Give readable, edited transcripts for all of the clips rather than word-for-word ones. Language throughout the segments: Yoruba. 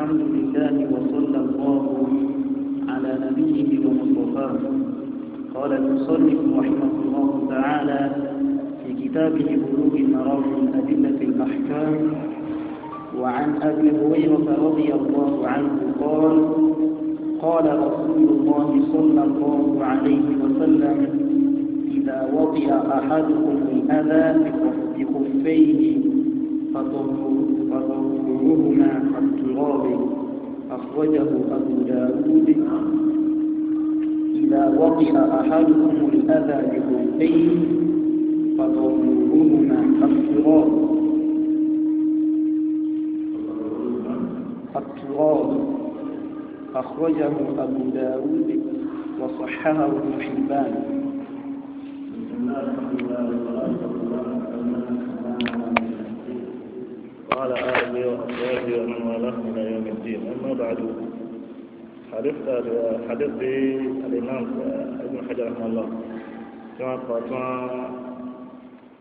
الحمد لله وصلى الله على نبيه ومصطفاه. قال المصنف رحمه الله تعالى في كتابه بلوغ المرام من أدلة الأحكام: وعن أبي هريرة رضي الله عنه قال: قال رسول الله صلى الله عليه وسلم: إذا وطئ أحدكم الأذى بخفيه فطهورهما التراب. أخرجه أبو داود. إذا وطئ أحدكم الأذى بخفيه فطهورهما التراب. التراب. أخرجه أبو داود وصححه ابن حبان. بسم الله الرحمن الرحيم وعلى آله وأصحابه ومن والاه إلى يوم الدين. أما بعد، حديث الإمام ابن حجر رحمه الله كما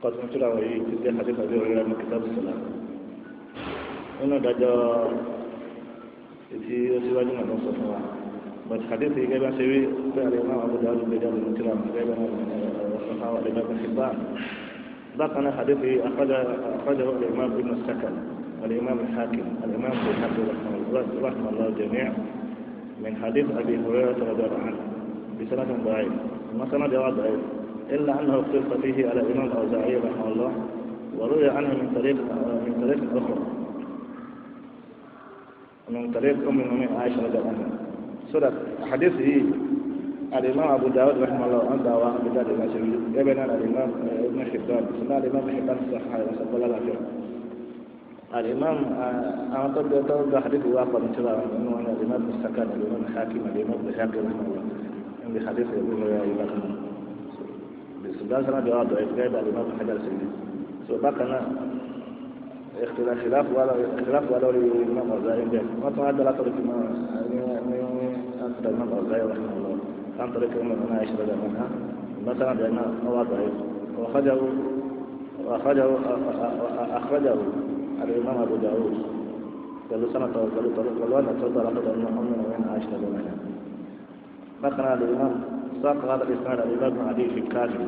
قد سمعت له في حديث أبي هريرة من كتاب الصلاة. إنه دجا tí ó síwájú náà ló ń sọ fún wa, but hadith yìí gẹ́gẹ́ bá ṣe wí pé al-Imam Abu Dawud gbé jáde ní tíra gẹ́gẹ́ bá ọ̀sán al-Imam Ibn Hibban. Bákan náà hadith yìí akhrajahu al-Imam Ibn Sakan wal-Imam al-Hakim al-Imam al-Hakim rahimahullah al-jami' min hadith Abi Hurayrah radiyallahu anhu bi sanad da'if ma sanad da'if illa annahu ikhtalafa fihi ala al-Imam al-Awza'i rahimahullah wa ruwiya anhu min tariq ukhra من طريق أم المؤمنين عائشة رضي الله عنها. سورة حديث إيه الإمام أبو داود رحمه الله أنت وأبو داود ابن الإمام ابن حبان سمع الإمام ابن حبان الصحيح نسأل الله العافية. الإمام أنا طب حديث واقع من شباب إنه أنا الإمام ابن السكن الإمام الحاكم الإمام ابن الحاكم رحمه الله عندي حديث يقول يا إمام بس ده سنة جواب ضعيف جايب الإمام ابن حجر سيدي سو بقى خلاف ولا الإمام الأوزاعي به ما تعدى لا طريق ما الإمام الأوزاعي رحمه الله عن طريق أم عائشة رضي الله عنها مثلا بأنه هو ضعيف. أخرجه الإمام أبو داود قالوا سنة قالوا أن ترضى على طريق أم عائشة رضي الله عنها. مثلا الإمام ساق هذا الإسناد الإمام بن عدي في الكافي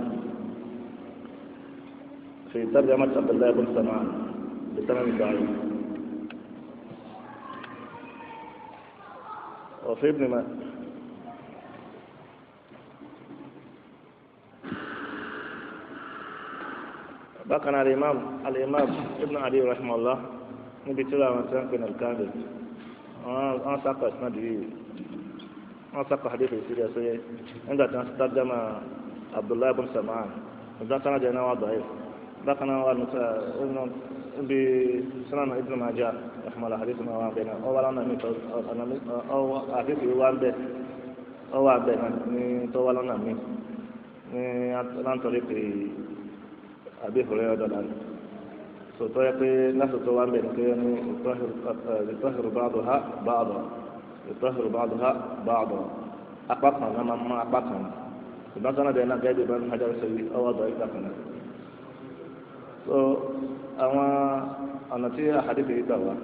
في ترجمة عبد الله بن سمعان بسند ضعيف. وفي ابن ما بقنا الإمام ابن علي رحمه الله níbi tí wọ́n ti ń pè ní alkabi wọ́n sákọ̀ ìsinadì yìí wọ́n sákọ̀ hadith ìsírí ẹ̀sọ́ yẹ nígbà tí wọ́n ti tarjama Abdullahi ibn Sam'an nígbà tí wọ́n jẹ́ náà wà da'if. Bákan náà wà bí Sunan Ibn Majah rahimahullah hadith náà wà bẹ́ẹ̀ náà ọwọ́ lọ́nà mi ọwọ́ hadith yìí wà bẹ́ẹ̀ ọwọ́ abẹ́ náà ní tó wà lọ́nà mi ní látọ̀rí pé Abi Hurairah dọ̀là sọ̀tọ́ yẹ pé lásìkò tó wà bẹ́ẹ̀ ní pé ní yutahhiru ba'duha ba'dan yutahhiru ba'duha ba'dan apá kan náà máa mú apá kan ṣùgbọ́n sọ́nà bẹ́ẹ̀ náà gẹ́gẹ́ bí Ibn Hajar sọ yìí ọwọ́ dọ̀ ìgbà kan náà. So àwọn ọ̀nà tí àhàdìsì yìí gbà wá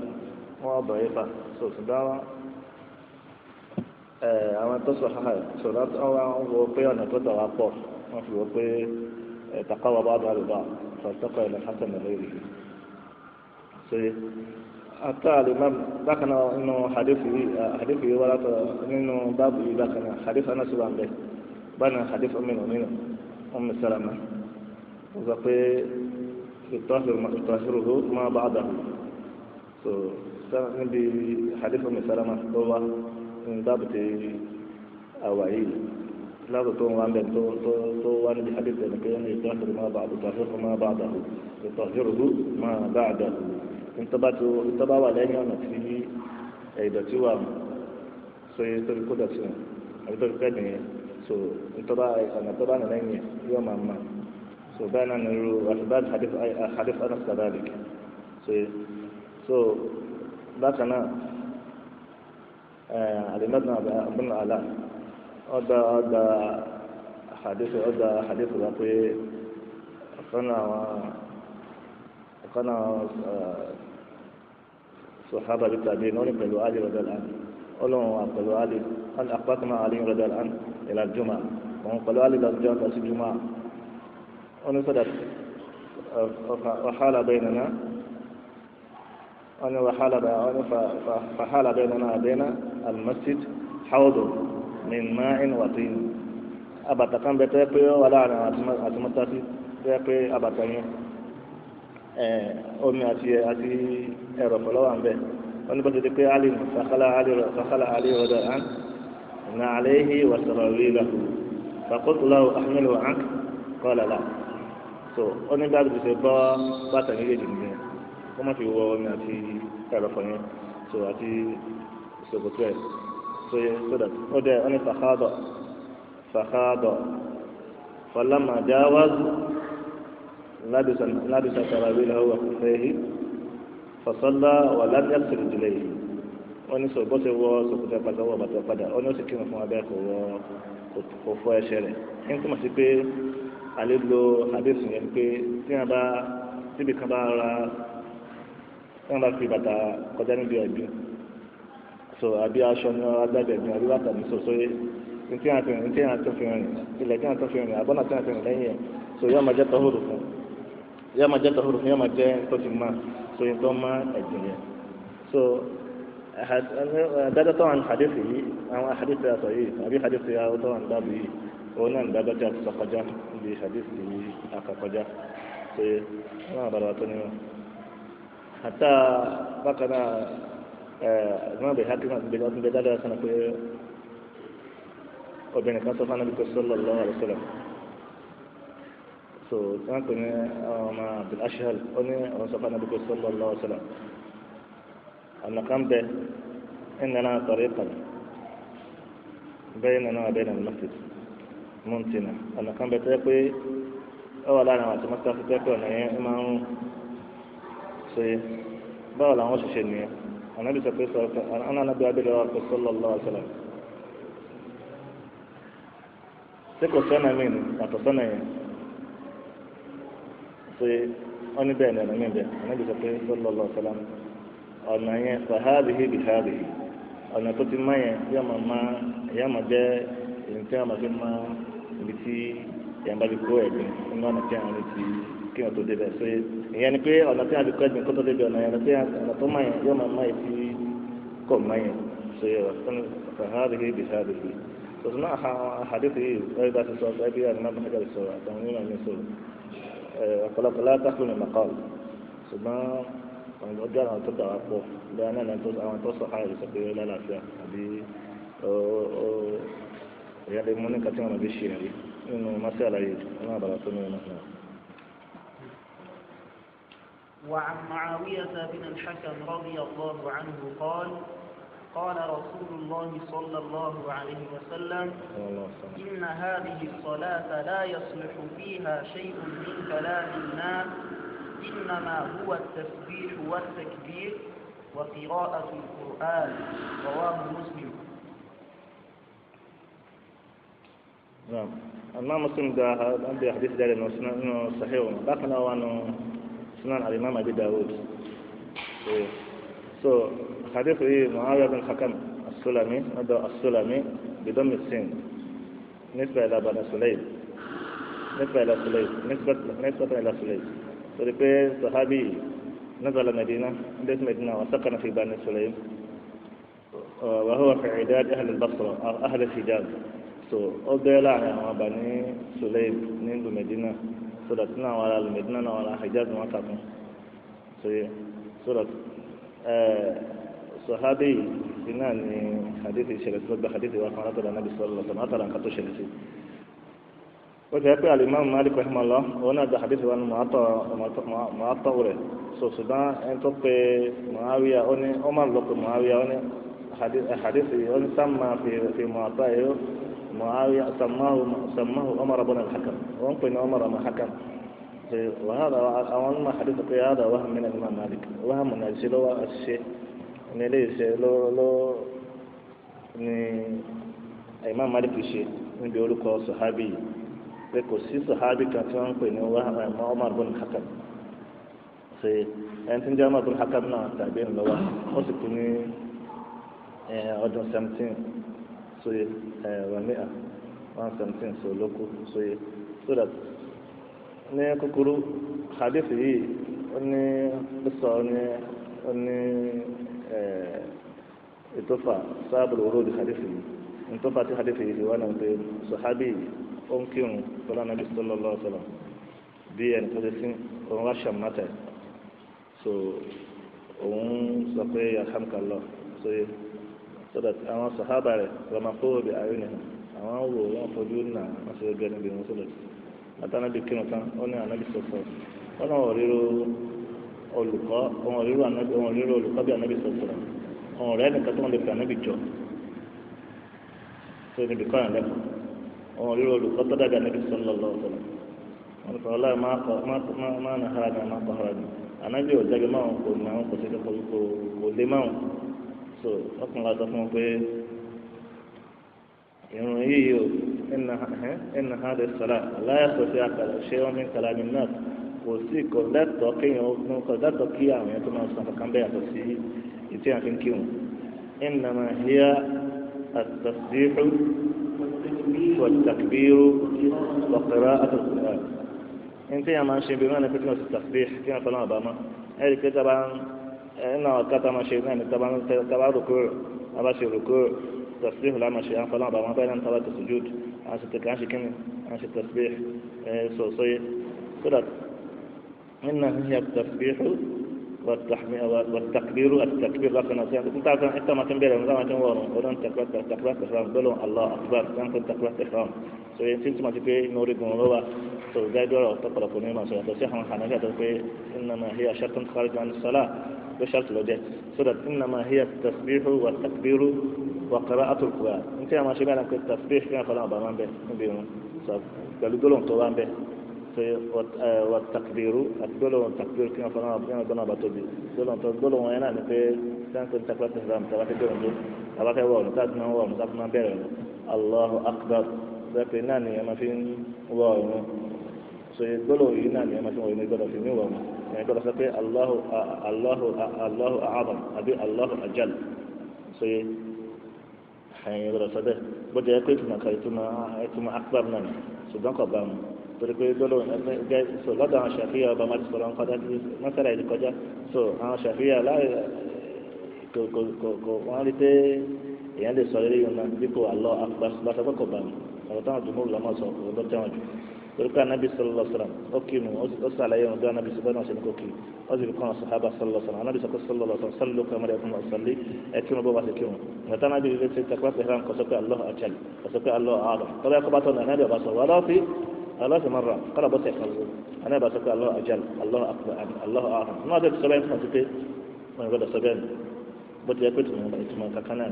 wọ́n bọ̀ yìí fà so ṣùgbọ́n àwọn tó sọ ha sọ̀rọ̀ wọ́n wọ pé ọ̀nà tó gbà wá pọ̀ wọ́n fi wọ pé taqawa ba'duha bi ba'd fartaqa ila hasan li ghayrihi. So àtà al-imam bákan náà nínú àhàdìsì yìí wá látọ̀ nínú báàbù yìí bákan náà àhàdìsì Anas wà ń bẹ̀ bákan náà àhàdìsì Umm Salama wọ́n sọ pé يطهره ما بعده. So níbi hadith Umm Salama tó wá ní báàbù tí àwàyí láti tó wà ń bẹ̀ tó wá níbi hadith ẹni pé ní يطهر ما بعده يطهره ما بعده يطهره ما بعده ntọ́ba wà lẹ́yìn ọ̀nà tí ìdọ̀tí wà so yẹ torí kó dọ̀tí wọn àbí torí pẹ́ nìyẹn so ntọ́ba ọ̀nà tó bá nà lẹ́yìn yóò máa ma. So báyìí náà nírú àtibáàdì hadith Anas kadhalik. So bákan náà al-Imam Ibn Ala ọ̀dà hadith wa pé ọ̀kan náà Sọ̀hábà bíi tàbí ní wọ́n ní pẹ̀lú Ali radiyallahu anhu. Ọlọ́run wà pẹ̀lú Ali aqbaltu ma'a Ali radiyallahu anhu ila al-jumu'ah. Òun pẹ̀lú Ali lọ́jọ́ lọ sí jùmọ̀. Wọ́n ní sọ́dà wàhálà baynana, wọ́n ní wàhálà wọ́n ní fàhálà baynana bayna al-masjid hawdun min ma'in wa tin. Abàtà kan bẹ tẹ́ pé wà láàrin àti mọ́tàsí tẹ́ pé abàtà yẹn omi àti ẹrọ̀fọ̀ lọ́wọ́ àǹbẹ̀. Wọ́n ní bó ti di pé Ali fàkàlà Ali rọ̀dọ̀ àn nà àléhi wà sarawilahu faqultu lahu ahmilu ank qala la. So ó ní bá a ti ṣe bọ́ bàtà méjèèjì nìyẹn kó má fi wọ omi àti ẹrọ̀fọ̀ yẹn, so àti ṣòkòtò ẹ̀, so so that ó dẹ̀ ó ní fàkàdọ̀ fàkàdọ̀ falamma jawaz labisa sarawilahu wa khuffayhi fasalla wa lam yaghsil rijlayhi. Wọ́n ní sọ bó ṣe wọ ṣòkòtò padà wọ bàtà padà, ó ní ó sì kírun fún abẹ́ kò wọ kò fọ ẹsẹ̀ rẹ̀. Ní túmọ̀ sí pé àlè lo àdéhùn yẹn pé tí wọ́n bá síbi kan bá ra tí wọ́n bá fi bàtà kọjá níbi ẹ̀gbin, so àbí aṣọ ní agbábẹ̀ ẹ̀gbin àbí bàtà ní sòsò yé ní tí wọ́n fi rìn, ní tí wọ́n tó fi rìn ilẹ̀ tí wọ́n tó fi rìn àbọ̀nà tí wọ́n fi rìn lẹ́yìn ẹ̀, so yóò máa jẹ́ tọ́húrù fún, yóò máa jẹ́ tọ́húrù fún, yóò máa jẹ́ tó ti máa so yín tó má ẹ̀gbin yẹn. So dájọ́ tó wà ní hadith yìí, àwọn hadith yà sọ yìí àbí hadith yà tó wà ní báàbù yìí, òun náà ní dájọ́ tí a ti sọ kọjá níbi hadith yìí àkàkọjá. So wọn àbàrà tó ní wọn. Àtà bákan náà ẹ̀ bẹ̀ hákìmá ti bẹ dáadáa sọ́nà pé obìnrin kan sọ fún Ànábì sallallahu alaihi wasallam. So wọn pè ní ọmọ Abdul Ashhal, ó ní àwọn sọ fún Ànábì sallallahu alaihi wasallam ọ̀nà kan bẹ innana tariqan baynana wa bayna al-masjid muntina. Ọ̀nà kan bẹ tẹ́ pé ó wà láàrin àwọn àti mọ́sáfì tẹ́ pé ọ̀nà yẹn máa ń ṣe báwo làwọn ṣiṣẹ́ nìyẹn. Ànábì sọ pé ọ̀nà Ànábì abẹ́lẹ̀ wa pé sallallahu alaihi wasallam ṣé kò sọ́nà mí ni yàtọ̀ sọ́nà yẹn? Ṣe wọ́n ní bẹ́ẹ̀ ni ọ̀nà mí bẹ́ẹ̀. Ànábì sọ pé sallallahu alaihi wasallam ọ̀nà yẹn fàhádìhì bìhádìhì, ọ̀nà tó ti má yẹn yóò máa má yóò máa jẹ́ èyí tí wọ́n máa fi má ibi tí yẹn bá fi kó ẹ̀gbin nínú ọ̀nà tí àwọn ti kí wọ́n tó débẹ̀. So ìyẹn ni pé ọ̀nà tí wọ́n fi kó ẹ̀gbin kó tó débẹ̀, ọ̀nà yẹn ọ̀nà tó má yẹn yóò máa má etí kò má yẹn. So fàhádìhì bìhádìhì. Sọ̀tún náà àhàdìsì yìí lórí bá ti sọ ẹbí àdìmọ́ bá hajj sọ̀rọ̀ àtàwọn onímọ̀ mi sọ̀rọ̀ ọ̀pọ̀lọpọ̀ látàkùn ní màkàl, ṣùgbọ́n ọjọ́ àwọn tó dàwà pọ̀ bẹ́ẹ̀ náà àwọn tó sọ àìsàn sọ pé lálàáfíà àbí èèyàn lè mú ní kàtí wọn bí ṣe rí nínú mọ́sí àlàyé wọn àbàlà tó ní ọmọ náà. وعن معاوية بن الحكم رضي الله عنه قال قال رسول الله صلى الله عليه وسلم إن هذه الصلاة لا يصلح فيها شيء من كلام الناس إنما هو التسبيح والتكبير وقراءة القرآن. رواه مسلم. نعم، أما مسلم ده عندي حديث ده إنه صحيح، لكن هو إنه سنن الإمام أبي داود. So حديث إيه معاوية بن الحكم السلمي، هذا السلمي بضم السين نسبة إلى بني سليم، نسبة إلى سليم، نسبة إلى سليم. torí صحابي نزل المدينة باسم مدينة وسكن في بني سليم وهو في عداد أهل البصرة أو أهل الحجاز. So ó bẹ́ẹ̀ láàrin àwọn Bani Sulaim nílùú Medina, so that náà wà lálẹ́ Medina náà wà lá Hijaz wọn kà fún. So that sahabi iná ni hadithi ìṣẹ̀lẹ̀ tó gba hadithi wa kan látọ̀dọ̀ Nabi sallallahu alaihi wasallam látọ̀dọ̀ nǹkan tó ṣẹlẹ̀ sí. Ó ti yẹ pé alimami Malik rahimahullah òun náà gba hadithi wa ní Mu'atta rẹ̀. So ṣùgbọ́n ẹni tó pe Muawiya ó ní Umar ló pe Muawiya ó ní hadithi ó ní sàmà fi Mu'atta yìí Muawiya sàmáhu Umar ibn al-Hakam, wọ́n pè ní Umar ibn al-Hakam. وهذا àwọn ọmọ hadith pé هذا وهم من الإمام مالك، وهم ní àṣìṣe lọ́wọ́ àṣìṣe ní ilé iṣẹ́ ló ní Imam Malik ṣe níbi orúkọ sọ̀hábì yìí pé kò sí sọ̀hábì kan tí wọ́n ń pè ní Umar ibn al-Hakam. Ṣe ẹni tí ń jẹ́ Umar bin Hakam náà tàbí ńlọ́wọ́ ó sì kú ní ọdún 17 sóye wàmíà 117 so lóko sóye. So that ní kúkúrú hadith yìí ó ní sọ ní ó ní ìtòfà sábà wúrúdì hadith yìí. Ìtòfà tí hadith yìí wà náà pé sọ̀hábì ó ń kírun pẹ̀lú Ànábì sallallahu alaihi wasallam bí ẹnì tó ṣe sí òun wá ṣàmùnátẹ̀. So òun sọ pé yarhamkallah sóye. So that àwọn sọ̀hábà rẹ̀ rọmọkó bí ayé nìyẹn àwọn wò wọ́n fojú nà wọ́n sì gbẹ níbi wọn. So that àtànábì kírun tán ó ní Ànábì sọ̀sọ̀ ó náà wọ̀ ríro olùkọ́ òun ríro Ànábì òun ríro olùkọ́ bí Ànábì sọ̀sọ̀ òun rẹ̀ nìkan tó ń lè fi Ànábì jọ tó níbi kọ́ yàn lẹ́kọ̀ọ́ òun ríro olùkọ́ tó dàbí Ànábì sallallahu alaihi wasallam. Wọn kọ́ ọlá má nà hara ni má kọ́ hara ni Ànábì ò jáde máa kò máa kò sí kò kò lé máa. So ọkùnrin la sọ fún wọn pé irun yìí o inna hadhihi as-salat la yastati' shay'un min kalami an-nas. Kò sí kò lẹ́tọ̀ọ́ kéèyàn kò lẹ́tọ̀ọ́ kí àwọn èèyàn tó máa sọ kankan bẹ́ẹ̀ yàtọ̀ sí ìtí àfi ń kírun. Innama hiya at-tasbihu wat-takbiru wa qira'atu al-Qur'an. Ní tí a máa ń ṣe bí wọ́n ní pé kí wọ́n ti tasbih kí wọ́n fọlọ́n àbámọ́ ẹ̀rí pé tábà ń náà kátà máa ṣe náà ní tábà rúkú àbá ṣe rúkú tasbih la máa ṣe à ń fọlọ́n àbámọ́ báyìí náà tábà ti sujud à ń ṣe tẹ̀kẹ́ à ń ṣe kíni à ń ṣe tasbih sọ̀sọ́yé so that إنها هي التسبيح والتكبير. التكبير لكن انت انت ما تنبيه ما تنور ولن تكبر تكبير إحرام بلو الله أكبر كان تكبير إحرام so yẹn tí ma ti pé inú orígun ló wà. So gáàdì ọ̀rọ̀ tọpọlọpọ ní ma sọ yàtọ̀ sí àwọn Hanafi àti pé innama hiya shartun kharij an as-salah pé shartu ló jẹ́. So that innama hiya at-tasbihu wat-takbiru wa qira'atu al-Qur'an. Ní tí a máa ṣe bẹ́ẹ̀ náà pé tasbih kí wọ́n fọlọ́ àbá máa ń bẹ níbi irun so pẹ̀lú gbólóhùn tó wá ń bẹ so wat-takbiru àti gbólóhùn takbir kí wọ́n fọlọ́ àbá tóbi gbólóhùn tó gbólóhùn yẹn náà ni pé sáńpé takbiratul ihram tàbá fẹ́ gbẹ̀rún tó tàbá fẹ́ wọ̀ ọ̀nù tá bẹ́ẹ̀ náà ni ẹ máa fi ń wọ ọ̀run. So gbólóhùn yìí náà ni ẹ máa fi ń wọ ọ̀run gbọ́dọ̀ fi mí wọ ọ̀run. Ẹ gbọ́dọ̀ sọ pé Allahu Allahu Allahu a'zam àbí Allahu ajal. So ẹ̀yin gbọ́dọ̀ sọ bẹ́ẹ̀. Bó jẹ́ pé ìtumọ̀ kan ìtumọ̀ akbar náà ni ṣùgbọ́n kò bá mu. Torí pé gbólóhùn ẹgbẹ́ so lọ́dọ̀ àwọn ṣàfihàn ọba máa ti sọ̀rọ̀ nǹkan mọ́sálà yìí kọjá. So àwọn ṣàfihàn láì kò kò kò wọ́n rí pé èèyàn lè sọ eré yìí náà dípò Allahu akbar lọ́sọ̀ pé kò bá mu. Ọ̀rọ̀ táwọn jùmọ̀ lọ́mọ sọ òun ló tẹ̀wọ̀n jù. Torí pé anabi sallallahu alaihi wasallam ó kírun ó sàlàyé òun bí anabi sọ bẹ́ẹ̀ náà ṣe ní kó kí ó sì fi kọ́ àwọn sàhábà sallallahu alaihi wasallam. Anabi sọ pé sallallahu alaihi wasallam sallu kama ra'aytumuni usalli ẹ kírun bó bá ṣe kírun. Ìgbà anabi fi ṣe takbir ihram kò sọ pé Allahu ajal kò sọ pé Allahu a'zam. Tọ́lá ẹ̀kọ́ bá tọ́ ní anabi ọba sọ wàlá fi aláṣẹ mara kọ́lá bọ́ sẹ̀ kan so anabi sọ pé Allahu ajal Allahu akbar Allahu a'zam. Náà dé sọ bẹ́ẹ̀ tó pé wọ́n gbọ́dọ̀ sọ bẹ́ẹ̀ bó ti yẹ pé ìtumọ̀ kankan náà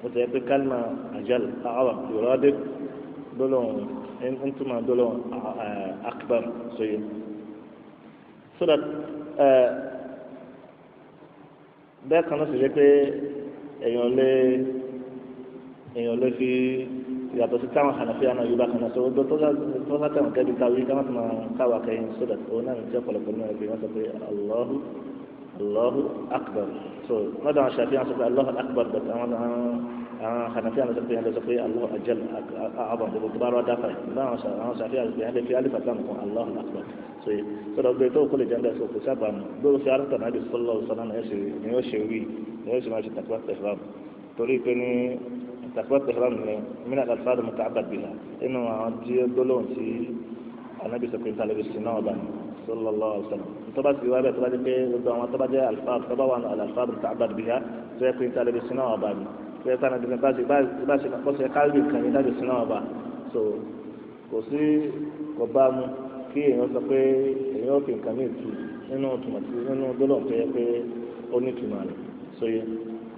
bó ti yẹ pé kálmà ajal a'zam yuradiq gbólóhùn ntuma gbólóhùn akbar sóye. So that bẹ́ẹ̀ kan náà sì jẹ́ pé èèyàn lè fi yàtọ̀ sí táwọn Hànàfíà náà yorùbá kan náà sọ gbogbo tó sá tẹ̀wọ̀n kẹ́bi káwé ká má tó máa káwá kẹ́yìn. So that òun náà ní tí ọ̀pọ̀lọpọ̀ nínú ẹgbẹ́ wọn sọ pé Allahu Allahu akbar. So lọ́dọ̀ àwọn Ṣàfi'í sọ pé Allahu akbar bẹ̀tẹ̀ àwọn Hànàfíà náà sọ pé yẹn lè sọ pé Allahu ajal a'zam gbogbo tó bá rọ dáfà yìí. Báwọn àwọn Ṣàfi'í àti yẹn lè fi alif àti kún Allahu akbar. So sọdọ̀ gbé tó kó lè jẹ́ ńbẹ́ sọ kò sábà mú gbogbo sí arákùnrin náà bí sallallahu alaihi wasallam ni yóò ṣe wí ni yóò ṣe máa ṣe takbiratul ihram. Torí pé ní takbiratul ihram ni min al-alfaz al-muta'abbad biha inú àwọn tí gbólóhùn tí anabi sọ pé ń talẹ̀ bí sinú ọba ni sallallahu alaihi wasallam. Tó bá sì wá bẹ́ẹ̀ tó bá jẹ́ pé gbogbo àwọn tó bá jẹ́ alfaz tó bá wà ní al-alfaz al-muta'abbad biha tó yẹ pé ń talẹ̀ bí sinú ọba ni tó yẹ pé anabi bá ṣe bá ṣe bó ṣe kárí nǹkan ní dájú sinú ọba. So kò sí kò bá mu kí èèyàn sọ pé èèyàn fi nǹkan ní ìtù nínú tùmọ̀ tí nínú gbólóhùn tó yẹ pé ó ní ìtumọ̀ rẹ̀. Sóye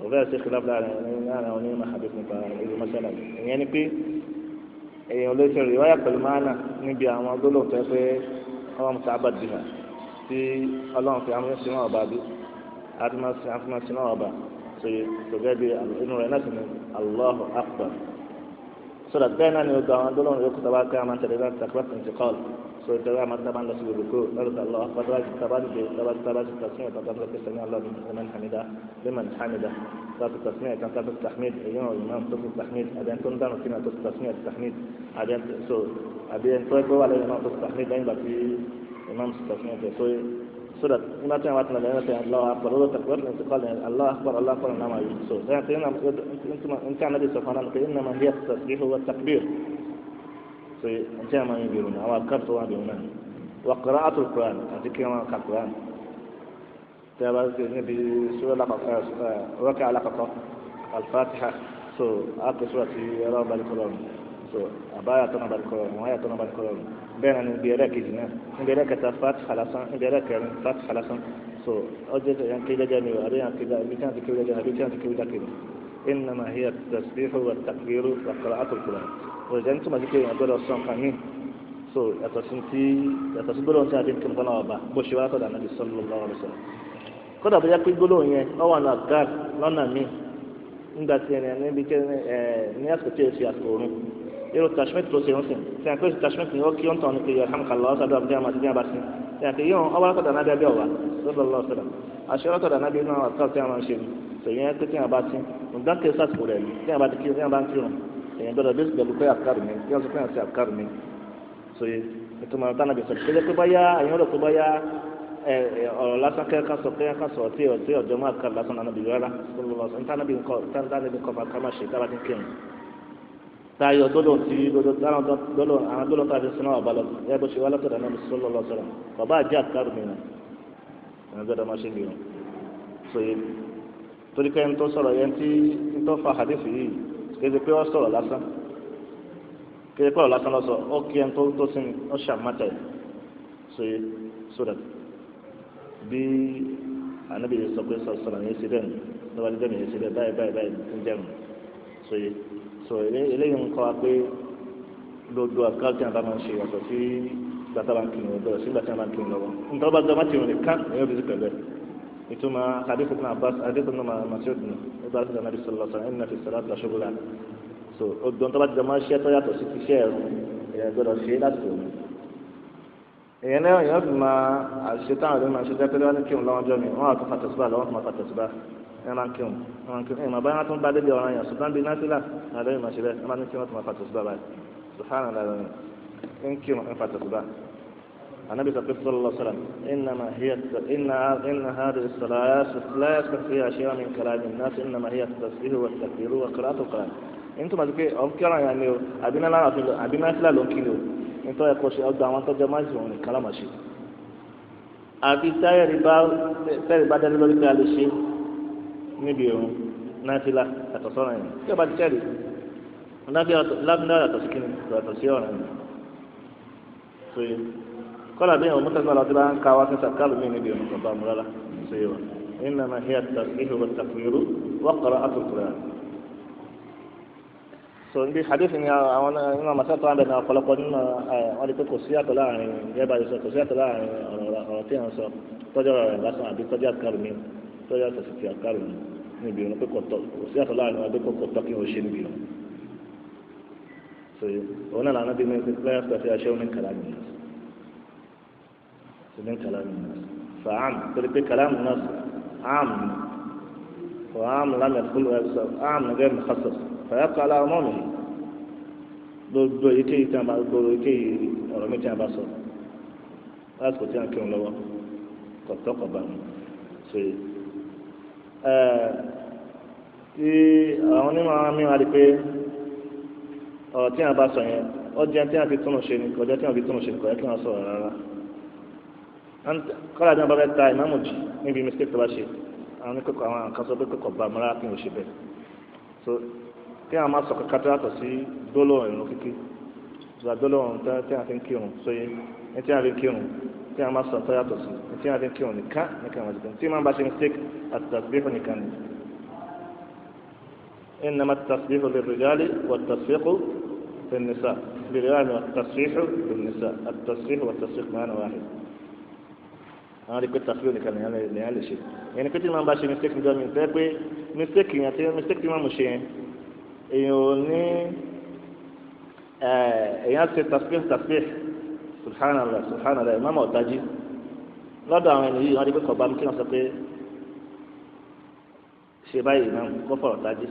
ọ̀fẹ́ ṣe khilaf láàrin àwọn onímọ̀ hadith nípa ìlú masala ìyẹn ni pé èèyàn lè ṣe riwaya pẹ̀lú máàna níbi àwọn gbólóhùn tó yẹ pé ọmọ muta'abbad biha tí ọlọ́run fi àwọn sinú ọba bí àti máa sinú ọba. Sóye gẹ́gẹ́ bí inú rẹ̀ náà sì ní Allahu akbar. So that bẹ́ẹ̀ náà ni gbogbo àwọn gbólóhùn yòókù tó bá kẹ́ àwọn tẹ̀lé náà takbirat intiqal. So ìtẹ́wé àmọ́ tábà ń lọ sí gbogbo lọ́dọ̀ Allah akbar tábà dìde tábà tábà ti tasmiyah tán tábà pé sami Allah liman hamida liman hamida tábà tasmiyah tán tábà tahmid èyàn imam tó ti tahmid àbí ẹni tó ń dáná sínú tó ti tasmiyah tahmid àbí ẹni so àbí ẹni tó ẹgbẹ́ wà lẹ́yìn imam tó ti tahmid lẹ́yìn ìgbà tí imam ti tasmiyah tẹ̀ so so that nígbà tí wọ́n ti lọ lẹ́yìn Allah akbar lọ́dọ̀ takbir ní ti kọ́ Allah akbar Allah akbar náà máa yìí so ẹni tí a nàbí sọ fún wa pé innama hiya at-tasbih wa at-takbir so nti ama yin biru na awa kar to wa biru na wa qira'atu al-Qur'an àti kí wọn ka Qur'an tí a bá ti níbi sura lápapọ̀ rọ́kà alákọ̀ọ́kọ́ al-Fatiha so a kò sura ti ọlọ́run bá ní kọlọ́run so àbáyà tó náà bá ní kọlọ́run wọ́n yà tó náà bá ní kọlọ́run bẹ́ẹ̀ náà níbi ẹlẹ́kejì náà níbi ẹlẹ́kẹta Fatiha lásán níbi ẹlẹ́kẹrin Fatiha lásán so ọjọ́ yẹn kí jẹ́jẹ́ ni àbí yẹn kí ibi tí wọ́n ti kí jẹ́jẹ́ àbí tí wọ́n ti kí jákè ni إنما هي التسبيح والتكبير وقراءة القرآن òṣìṣẹ́ ní túmọ̀ sí pé èèyàn gbọ́dọ̀ sọ nǹkan míì so yàtọ̀ sí ti yàtọ̀ sí gbólóhùn tí a fi ń kí nǹkan náà ọba bó ṣe wá sọ̀dọ̀ Ànábì sallallahu alaihi wasallam. Kódà bóyá pé gbólóhùn yẹn wọ́n wà ní àgár lọ́nà míì nígbà tí ẹni níbi tí ẹ ní àsìkò tí èsì àsìkò òrun irú tashmit tó ṣe ń sìn tí a pè sí tashmit ni ó kí ó ń tàn ní pé yarhamkallah ọ̀sàdọ̀ àbújá àmàtí bí a bá sin tí a pè yóò ọwọ́ látọ̀dọ̀ Ànábì abẹ́ ọ̀wà sallallahu alaihi wasallam àṣẹ látọ̀dọ̀ Ànábì náà àtàwọn tí a máa ń ṣe ni sèyìn pé tí a bá sin nǹkan kí sásìkò rẹ̀ tí a bá ti kí tí a bá ń kírun èèyàn gbọ́dọ̀ bí pẹ̀lú pé àkàrù mi kí wọ́n sọ pé àti àkàrù mi sòye ìtumọ̀ tánà bí sọ̀rọ̀ kéde pé báyà èèyàn rò pé báyà ọ̀rọ̀ lásán kẹ́kẹ́ sọ kẹ́kẹ́ sọ tí ọ̀tí ọ̀jọ́ máa kàrù lásán nànà bìbí rárá ntánà bí nǹkan tánà bí nǹkan ká má ṣe tábà ti kírun tayọ dọ́lọ̀ tí dọ́lọ̀ àwọn dọ́lọ̀ tá a fi sinú ọ̀bá lọ ẹ bó ṣe wá látọ̀dọ̀ náà sallallahu alaihi wasallam bàbá àjẹ́ àkàrù mi nà èèyàn gbọ́dọ̀ má ṣe mìíràn sòye torí pé ẹni tó sọ̀rọ̀ yẹn tí ń tó fa hadith yìí kéde pé ó sọ̀rọ̀ lásán kéde pé ọ̀rọ̀ lásán lọ sọ ó kí ẹni tó sin ó ṣàmátẹ̀ so so that bí anabi sọ pé sọ̀rọ̀ yẹn ṣe bẹ́ẹ̀ ni lọ́wọ́ ní bẹ́ẹ̀ yẹn ṣe bẹ́ẹ̀ báyìí báyìí báyìí ń jẹun so so eléyìí ń kọ́ wa pé gbogbo àkáǹtì àbá máa ń ṣe yàtọ̀ sí gbàtà bá ń kiri lọ́wọ́ sí gbàtà bá ń kiri lọ́wọ́ nítorí bá dọ́gba ti rìn nìkan èèyàn bí pẹ̀lú ẹ̀ ìtumọ̀ hadith ibn Abbas hadith ibn Mas'ud ní ọba àti nàbí sallallahu alaihi wasallam inna fi salati la shughla so ọdún tó bá ti dọ̀ máa ń ṣe tó yàtọ̀ sí ti ṣe ẹ̀rù èèyàn gbọ́dọ̀ ṣe láti òun èèyàn náà èèyàn fi máa àṣẹ táwọn ọdún máa ṣe jẹ́ pé wọ́n ní kírun lọ́wọ́ jọ mi wọ́n á tún fa tẹ̀síbà lọ́wọ́ tún máa fa tẹ̀síbà ẹ̀ máa ń kírun ẹ̀ máa ń kírun ẹ̀ máa bá wọn tún bá débi ọ̀ràn yẹn ṣùgbọ́n bíi násìlà àlẹ́ ìmọ̀ ṣe bẹ́ẹ̀ ẹ̀ máa ní kí wọ́n tún máa fa tẹ̀síbà báyìí subhanallah ń kírun ń fa tẹ̀síbà. النبي صلى الله عليه وسلم إنما هي إن هذه الصلاة لا يسمع فيها شيء من كلام الناس إنما هي التسبيح والتكبير وقراءة القرآن. أنتم أذكر أذكر يعني أبينا لا أبينا لا لونكينو أنتم يقول شيء أو دعوان تجمع زون كلام شيء. àfi táyẹ̀rì bá tẹ́rì bá dání lórí pé a lè ṣe níbi ìrun náfìlà yàtọ̀ sọ́rọ̀ yẹn tí o bá ti tẹ́rì náfìlà yàtọ̀ sí kíni yàtọ̀ sí ọ̀rọ̀ yẹn. So kọ́lá bí àwọn mọ́tàlá lọ́tí bá ń ka wá sí sàkálù mí níbi ìrun kọ̀ọ̀bá mu rárá so yẹ wa innama hiya at-tasbihu wat-takbiru wa qira'atu al-Qur'an. So níbi hadith ni àwọn nínú àmàṣà tó wà bẹ̀ náà ọ̀pọ̀lọpọ̀ nínú wọn di pé kò sí àtọ̀ láàrin yẹ́bà yìí sọ kò sí àtọ̀ láàrin ọ̀rọ̀ tí à ń sọ tọ́jú ọ̀rọ̀ rẹ̀ lásán àbí tọ́jú àkàrò mi tọ́jú àtọ̀ sí ti àkàrò mi níbi ìrun pé kò sí àtọ̀ láàrin wọn pé kò tọ́ kí wọ́n ṣe níbi ìrun. So òun náà làwọn bí mi lẹ́yìn àti àṣẹ omi kàlámì náà min kàlámì náà fàám torí pé kàlámì náà àm fàám lámì àdúgbò àm gẹ́gẹ́ mukhassas fàyàkọ̀ aláwọ̀ mi gbogbo èyíkéyìí tí a bá gbogbo èyíkéyìí ọ̀rọ̀ mi tí a bá sọ lásìkò tí a ń kírun lọ́wọ́ kọ̀tọ́kọ̀ bá mi so tí àwọn onímọ̀ àwọn mìíràn rí pé ọ̀rọ̀ tí a bá sọ yẹn ó jẹ́ tí a fi túnú ṣe ni kò jẹ́ tí a fi túnú ṣe ni kò yẹ kí wọ́n sọ̀rọ̀ rárá kọ́lá tí wọ́n bá fẹ́ ta ìmáàmù jì níbi mistake tó bá ṣe àwọn oníkọ̀kọ̀ àwọn kan sọ pé kò bá mi rárá kí n ò ṣe bẹ́ẹ̀ so kí àwọn máa sọ kankan tó yàtọ̀ sí gbólóhùn ìrun kíkí ìgbà gbólóhùn tí a fi ń kírun sóye ní tí a fi ń kírun tí a máa sọ tó yàtọ̀ sí ní tí a fi ń kírun nìkan nìkan wọ́n ti kírun tí màá bá ṣe mistake àti tasbihu nìkan ni. إنما التسبيح للرجال والتصفيق للنساء للرجال والتصفيح للنساء التصفيح والتصفيق معنى واحد. Àwọn rí pé tasbihu nìkan nìyẹn lè ṣe ìyẹn ni pé tí màá bá ṣe mistake níjọ́ mi tẹ́ pé mistake yẹn tí mistake tí màá mú ṣe yẹn èèyàn ò ní èèyàn ṣe tasbih tasbih Subhanallah subhanallah ìmáàmù ọ̀tají. Lọ́dọ̀ àwọn ẹni yìí wọ́n rí pé kọ̀ọ̀bá mi kí wọ́n sọ pé ṣe báyìí náà kó fọ̀rọ̀ tají,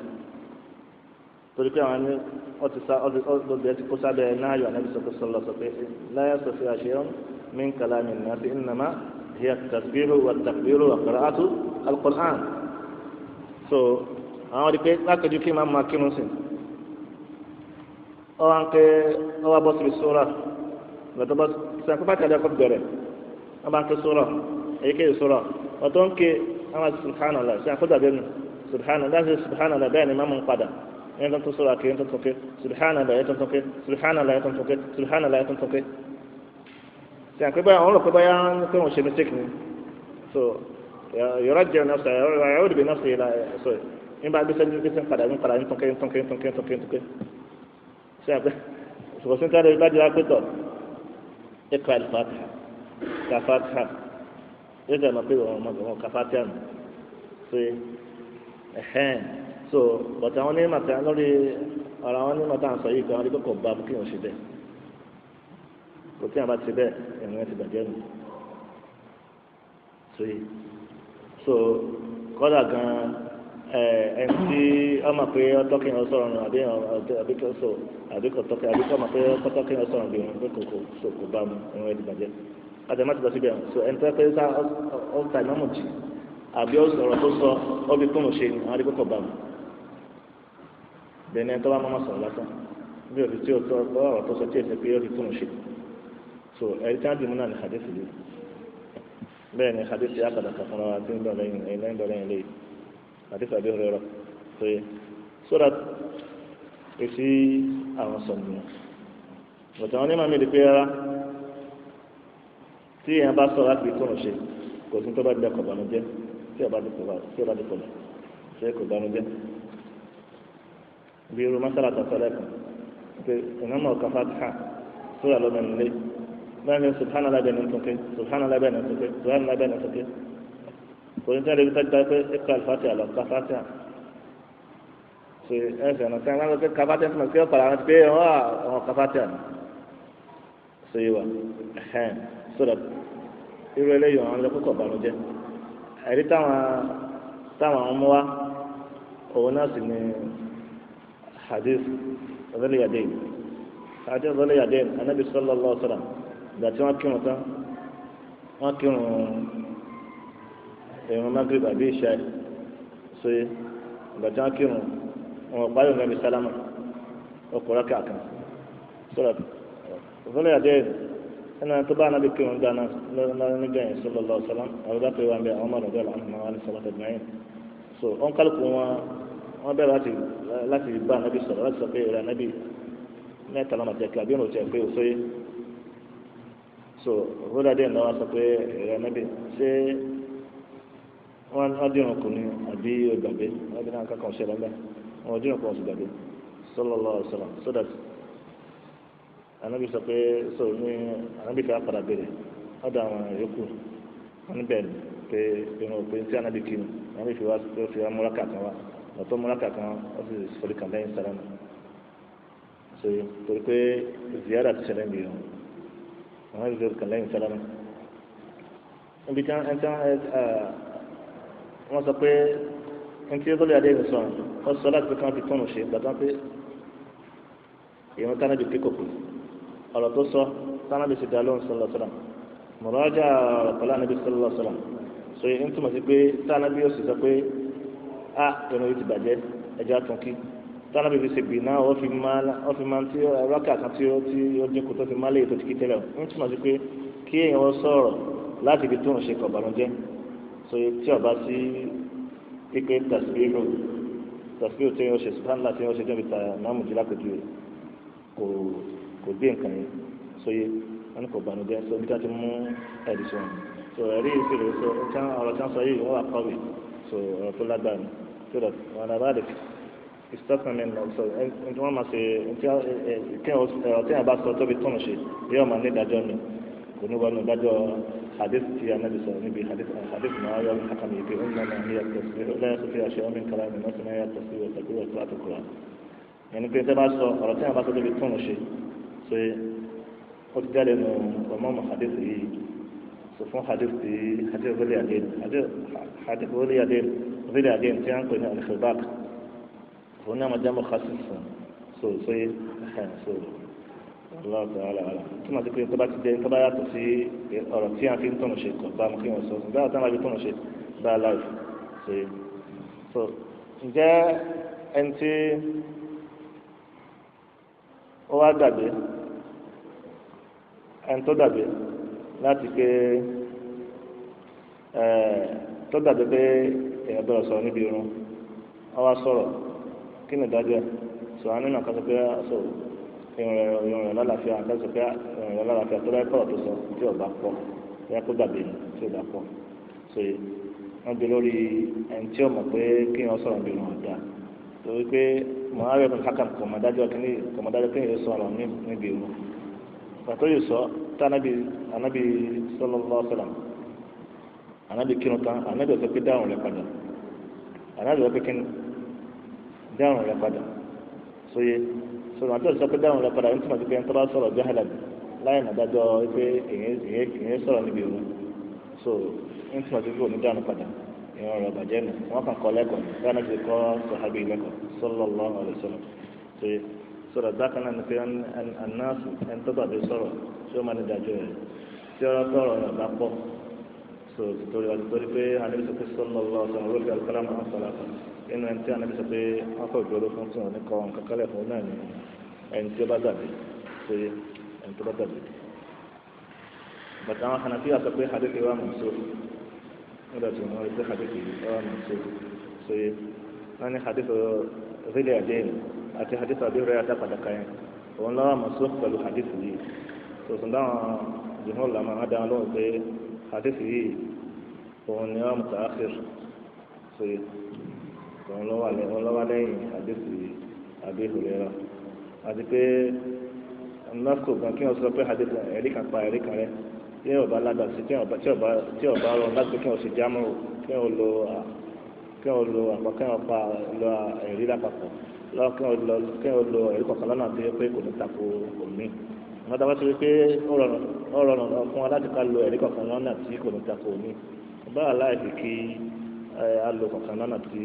torí pé àwọn ẹni wọ́n ti sá ọdún ẹ ti kó sábẹ́ náà yọ ànábì sọ̀tọ̀ sọ̀lọ̀ sọ pé láyé sọ fi àṣeyọ́n min kalami nasi innama hiya tasbihu wa takbiru wa qira'atu al-Qur'an. So àwọn rí pé lákòjú kí máa máa kírun sí ọ wá ń pé ọ wá bọ́ síbi sóra gbàtọ́ bọ́ sàn kó bá tẹ̀lé ọkọ̀ bẹ̀rẹ̀ wọ́n bá ń ké sóra èyíkéyìí sóra ọ̀tọ̀ ń ké àwọn subhanallah sàn kó dàbí ẹnu subhanallah láti subhanallah bẹ́ẹ̀ ni máa mú padà ẹni tó ń tó sóra ké ẹni tó ń tó ké subhanallah ẹni tó ń tó ké subhanallah ẹni tó ń tó ké subhanallah ẹni tó ń tó ké sàn pé báyà wọn rò pé báyà ń pé wọn ṣe mistake ni. So yọrọ jẹun náà sọ yọrọ dìbò náà sọ yìí la so nígbà gbèsè gbèsè padà ń padà ń tó ké ń tó ké ń tó ké ń tó ké ń tó ké sàn pé sọ̀rọ̀ sí ní bá jẹ́ pé tọ̀ ikra al-Fatiha ka Fatiha yóò jẹ́ àmọ́ pé wọn ka Fatiha nù so ẹ̀hẹ́n. So bọ̀tà àwọn onímọ̀ tí lórí ọ̀rọ̀ àwọn onímọ̀ tí à ń sọ yìí pé àwọn oníkókò bá kí wọ́n ṣe bẹ́ẹ̀ kò tí àwọn bá ti ṣe bẹ́ẹ̀ ẹ̀rọ ẹ̀ ti bàjẹ́ nù. So so kọ́dà gan ẹ̀ ẹni tí ọmọ pé ọtọ́kìn ọ̀sọ̀rọ̀ nù àbí àbí kò so àbí kò tọ́kìn àbí kò mọ̀ pé ọtọ́kìn ọ̀sọ̀rọ̀ bí wọn pé kò kò so kò bá mu ẹ̀rọ ẹ̀ ti bàjẹ́ àtẹ̀mọ́ ti lọ síbẹ̀. So ẹni tó pé sá ọ̀tá ìmọ̀mù jì àbí ọ̀rọ̀ tó sọ ọbí tó ń ṣe ni àwọn adigun bá mu bẹ́ẹ̀ ni ẹni tó bá mọ́mọ́ sọ̀rọ̀ lásán bí òfin tí ọ̀rọ̀ tó sọ tí èsì pé ó fi tó ń ṣe. So ẹ̀rí tí wọ́n dì mú náà ní hadith yìí bẹ́ẹ̀ ni hadith yìí àkàdà kan fúnra wa tí ń bọ̀ lẹ́yìn lẹ́yìn bọ̀ lẹ́yìn lẹ́yìn hadith àbí ọ̀rọ̀ rọ̀ so yẹ so that èsì àwọn sọ̀rọ̀ nìyẹn. Bọ̀tà wọn ní màmí di pé rárá tí èèyàn bá sọ̀rọ̀ láti fi tó ń ṣe kò sí tó bá di ọkọ̀ bànújẹ́ tí ọba di kọ̀ lọ ṣé kò bànújẹ́ bí irú masala tàṣọ lẹ́kàn pé ìnáwó ọ̀ka fatiha sóra lọ́mọ nílé báyìí ní subhanallah bẹ́ẹ̀ ní tókè subhanallah bẹ́ẹ̀ ní tókè subhanallah bẹ́ẹ̀ ní tókè kò ní sẹ́ni ibi tó pé ikra al-fatiha lọ ka fatiha ṣe ẹsẹ̀ ọ̀nà sẹ́ni wọ́n ka fatiha tó mọ̀ sí ọ̀pọ̀ àwọn ti pé wọ́n ka fatiha ni ṣe wà ẹ̀hẹ́n so that irú eléyìí àwọn ọlọ́kọ̀ bànújẹ́ ẹ̀rí táwọn ọmọ wa òun náà sì ní hadith Dhul Yadayn hadith Dhul Yadayn anabi sallallahu alaihi wasallam ìgbà tí wọ́n kírun tán wọ́n kírun ìrun magrib àbí ìṣá ṣe ìgbà tí wọ́n kírun wọn parí ìrun ẹbí sálámà ọkọ̀ rákà kan sọ̀rọ̀ Dhul Yadayn ẹnna tó bá anabi kírun dáná níjọ́ yẹn sallallahu alaihi wasallam Abubakar wà ń bẹ àwọn ọmọ rẹ̀ àwọn ọmọ sọlá tẹ̀gbọ́n so wọn kálukú wọn bẹ̀rẹ̀ láti bá anabi sọ̀rọ̀ láti sọ pé ìrẹ̀ anabi mẹ́ta lọ́mọ tẹ̀ kí àbí òun tẹ̀ pé òṣòye so rúdàdé náà wọ́n sọ pé ìrẹ̀ anabi ṣé wọ́n dìrun kù ní àbí ògbàgbé wọ́n bí náà kankan ṣẹlẹ̀ ńbẹ́ wọ́n dìrun kù wọ́n sì gbàgbé sallallahu alaihi wasallam. So that anabi sọ pé so ní anabi fẹ́ padà béèrè ọ̀dọ̀ àwọn yòókù wọn níbẹ̀ pé irun òpin tí anabi kí ni anabi fi wá fi wá múra kàkan wá ọ̀tọ̀ múra kàkan ó sì forí kàn lẹ́yìn sálámà. So torí pé ziyara ti ṣẹlẹ̀ níbi irun anabi fi forí kàn lẹ́yìn sálámà. Níbi tí wọ́n sọ pé ntí ó lè adé sọ ọ sọ láti fi kàn fi túnú ṣe gbàtàn pé ìrun tánábì kíkò pé ọ̀rọ̀ tó sọ tánábì sì dá lóhùn sallallahu alaihi wasallam mọ̀rọ́jà ọ̀rọ̀ pẹ̀lú ànábì sallallahu alaihi wasallam. So yìí ń túmọ̀ sí pé tánábì ó sì sọ pé a ìrun yìí ti bàjẹ́ ẹja tún kí tánábì fi ṣe bì náà ó fi máa tí rákà kan tí ó dínkù tó fi máa léyìí tó ti kí tẹ́lẹ̀ ń túmọ̀ sí pé kí èèyàn sọ̀rọ̀ láti fi tóun ṣe kọ̀bànújẹ́. So tí ọba sí pípé tasbihu tasbihu tí yóò ṣe subhanallah tí yóò ṣe jẹ́ bíta máàmù jí lápẹ̀jù kò kò gbé nǹkan yẹn sóye wọn kò bànújẹ́. So bí ká ti mú ẹ̀rí sọ so ẹ̀rí ìṣirò so ọ̀rọ̀ tí wọ́n sọ yìí wọ́n wà kọ́wé so ọ̀rọ̀ tó lágbára ni. So that wọn àbá lè ìsítọ́kùnrin mi so ẹni tí wọ́n máa ṣe ọ̀rọ̀ tí wọ́n bá sọ tóbi tóun ṣe yóò máa ní ìdájọ́ mi kò ní wọnú ìdájọ́ hadith tí anabi sọ níbi hadith náà yọ hakam yìí pé ọmọ náà ní yàtọ̀ lẹ́yìn tó fi àṣẹ ọmọ nǹkan mi náà sì náà yàtọ̀ sí ọ̀tàkì ọ̀tà àtọkùrọ̀ yẹn ni pé tẹ́ bá sọ ọ̀rọ̀ tí wọ́n bá sọ tóbi tóun ṣe so Ó ti jáde nù ọmọ mọ̀ hadith yìí. So fún hadith tí hadith wọlé adé hadith wọlé adé wọlé adé tí wọ́n ń pè ní al-Khirbaq, òun náà máa jẹ́ mukhasis fún. So so yé so Allah ta'ala ala tí màá ti pé tó bá ti jẹ́ tó bá yàtọ̀ sí ọ̀rọ̀ tí a fi ń tọ̀nù ṣe kọ̀ bá mu kí wọ́n sọ báyà tí wọ́n fi tọ̀nù ṣe bá a láìf so yé. So ǹjẹ́ ẹni tí ó wá gbàgbé, ẹni tó gbàgbé láti pé tó gbàgbé pé èèyàn bẹ̀rẹ̀ sọ̀rọ̀ níbi irun, ó wá sọ̀rọ̀, kí ni ìdájọ́ ẹ̀? Sọ àwọn nínú àkàtúntò pé sọ ìrìn rẹ̀ lálàáfíà, àkàtúntò pé ìrìn rẹ̀ lálàáfíà tó bá kọ̀rọ̀ tó sọ tí ò bá pọ̀, bóyá kó gbàgbé ni tí ò bá pọ̀. So wọ́n gbé lórí ẹni tí ó mọ̀ pé kí wọ́n sọ̀rọ̀ níbi irun ọ̀dà, torí pé Muawiya bin Hakam kò mọ̀ dájọ́ kí kò mọ̀ dájọ́ kí yóò sọ̀rọ̀ níbi irun. Pàtó yóò sọ tá anábì anábì sallallahu alaihi wasallam, anábì kírun tán, anábì sọ pé dáhùn rẹ̀ padà, anábì sọ pé kí ni dáhùn rẹ̀ padà. Sóye sọ̀rọ̀ àti ọ̀sọ́ pé dáhùn rẹ̀ padà ní tìmọ̀ sí pé ẹni tó bá sọ̀rọ̀ jahala láì mọ̀ dájọ́ pé èyí sọ̀rọ̀ níbi irun, so ní tìmọ̀ sí pé òní dáhùn padà, ìran rẹ̀ bàjẹ́ nù, wọ́n kàn kọ́ lẹ́kọ̀ọ́ ní bí wọ́n ti kọ́ sọ̀hábì lẹ́kọ̀ọ́ sallallahu alaihi wasallam. Sóye sọ̀rọ̀ bákan náà ni pé anáàsù ẹni tó bàbá sọ̀rọ̀ tí ó máa ní dájọ́ rẹ̀ tí ọ̀rọ̀ tọ̀rọ̀ rẹ̀ bá pọ̀. So torí ọdún torí pé Ànábì sọ pé sallallahu alaihi wasallam rọ́ọ̀fì alukálàmù àwọn sọ̀rọ̀ inú ẹni tí Ànábì sọ pé wọ́n kọ́ ìgboro fún tí wọ́n ní kọ́ nǹkan kálẹ̀ fún náà ni ẹni tí ó bá gbàgbé. Sóye ẹni tó bá gbàgbé. Bàtà àwọn Hanafiya sọ pé hadith wa mansukh, nígbà tí wọ́n rí pé hadith wa mansukh. Sóye wọ́n ní hadith rílẹ̀ àdéhùn àti hadith Abi Hurairah àtàkàdàkà yẹn òun lọ́wọ́ mansukh pẹ̀lú hadith yìí. Sọ̀tún dáhùn jùmọ̀ làmà á dáhùn lóhùn pé hadith yìí òun ni wọ́n mutaakhir. Sóye òun lọ́wọ́ lẹ́yìn hadith Abi Hurairah, àti pé násìkò gan kí wọ́n sọ pé hadith ẹ̀rí kan pa ẹ̀rí kan rẹ̀ tí ọba ládàá sí tí ọba rọrùn láti pé kí wọ́n sì jámù, kí wọ́n lo kí wọ́n lo àpá kí wọ́n pa lo ẹ̀rí lápapọ̀ lọ́wọ́ kí wọ́n lo ẹ̀rí kọ̀ọ̀kan lọ́nà tó yẹ pé kò ní tako omi. Wọ́n dábàá sí pé ó rọrùn fún wa láti ká lo ẹ̀rí kọ̀ọ̀kan lọ́nà tí kò ní tako omi, báwa láì fi kí a lo kọ̀ọ̀kan lọ́nà tí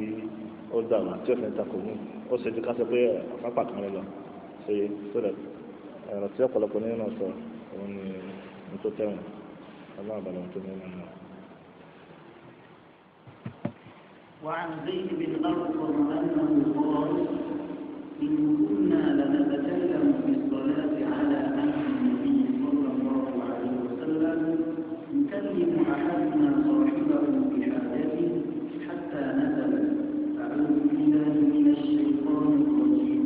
ó gbà wá tí ó fi ní tako omi, ó ṣe ju ká sọ pé ọ̀kan pàkan rẹ lọ. Ṣe so that ẹ̀rọ tí ọ̀pọ̀lọpọ̀ nínú sọ òun ni ní tó tẹ̀wọ̀n ọlọ́run àbàlọ̀ tó ní nínú. وعن زيد بن أرقم أنه قال إن كنا لنتكلم في الصلاة على عهد النبي صلى الله عليه وسلم يكلم أحدنا صاحبه بحاجته حتى نزل أعوذ بالله من الشيطان الرجيم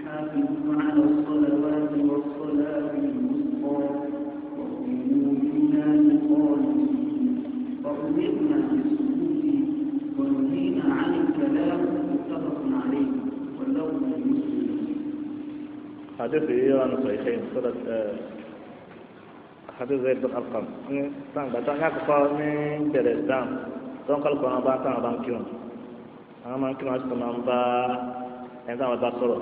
حافظوا على الصلوات والصلاة الوسطى وقوموا لله قانتين فأمرنا بالسكوت ونهينا عن الكلام متفق عليه واللفظ لمسلم. حديث إيران صحيحين سورة حديث زيد بن أرقم ní gbàtà ní àkọ́kọ́ ní bẹ̀rẹ̀ Islam tó ń kálukú àwọn bá táwọn bá ń kírun, àwọn máa ń kírun àti tó máa ń bá ẹni táwọn bá sọ̀rọ̀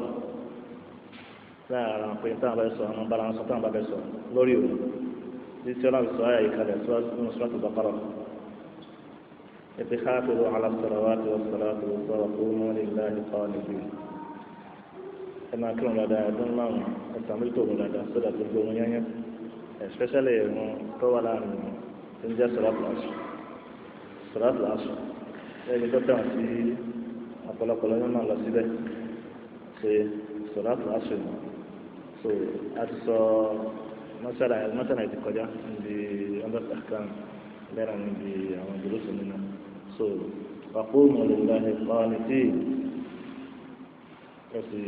láàárín ara wọn pé táwọn bá sọ àwọn bára wọn sọ táwọn bá bẹ sọ lórí òun títí ọlọ́run sọ ayà yìí kalẹ̀ sínú Suratul Baqara ètò hafizu ala salawati was salati was wa qumu lillahi qanitin. Ẹ máa kírun dáadáa, ẹdún márùn ẹsàn méjì tó gùn dáadáa sódà gbogbo ohun yányán, especially ìrun tó wà láàrin tó ń jẹ́ Salatul Asr. Salatul Asr ẹni tó tẹ̀wọ̀n sí ọ̀pọ̀lọpọ̀ lọ́yún máa lọ síbẹ̀ ṣe Salatul Asr nù. So a ti sọ mọ́sálà mọ́sálà ti kọjá níbi ọ̀dọ́sà kan lẹ́rọ níbi àwọn ìdúrósùn nínú. So wa qumu lillahi qanitin, ẹ sì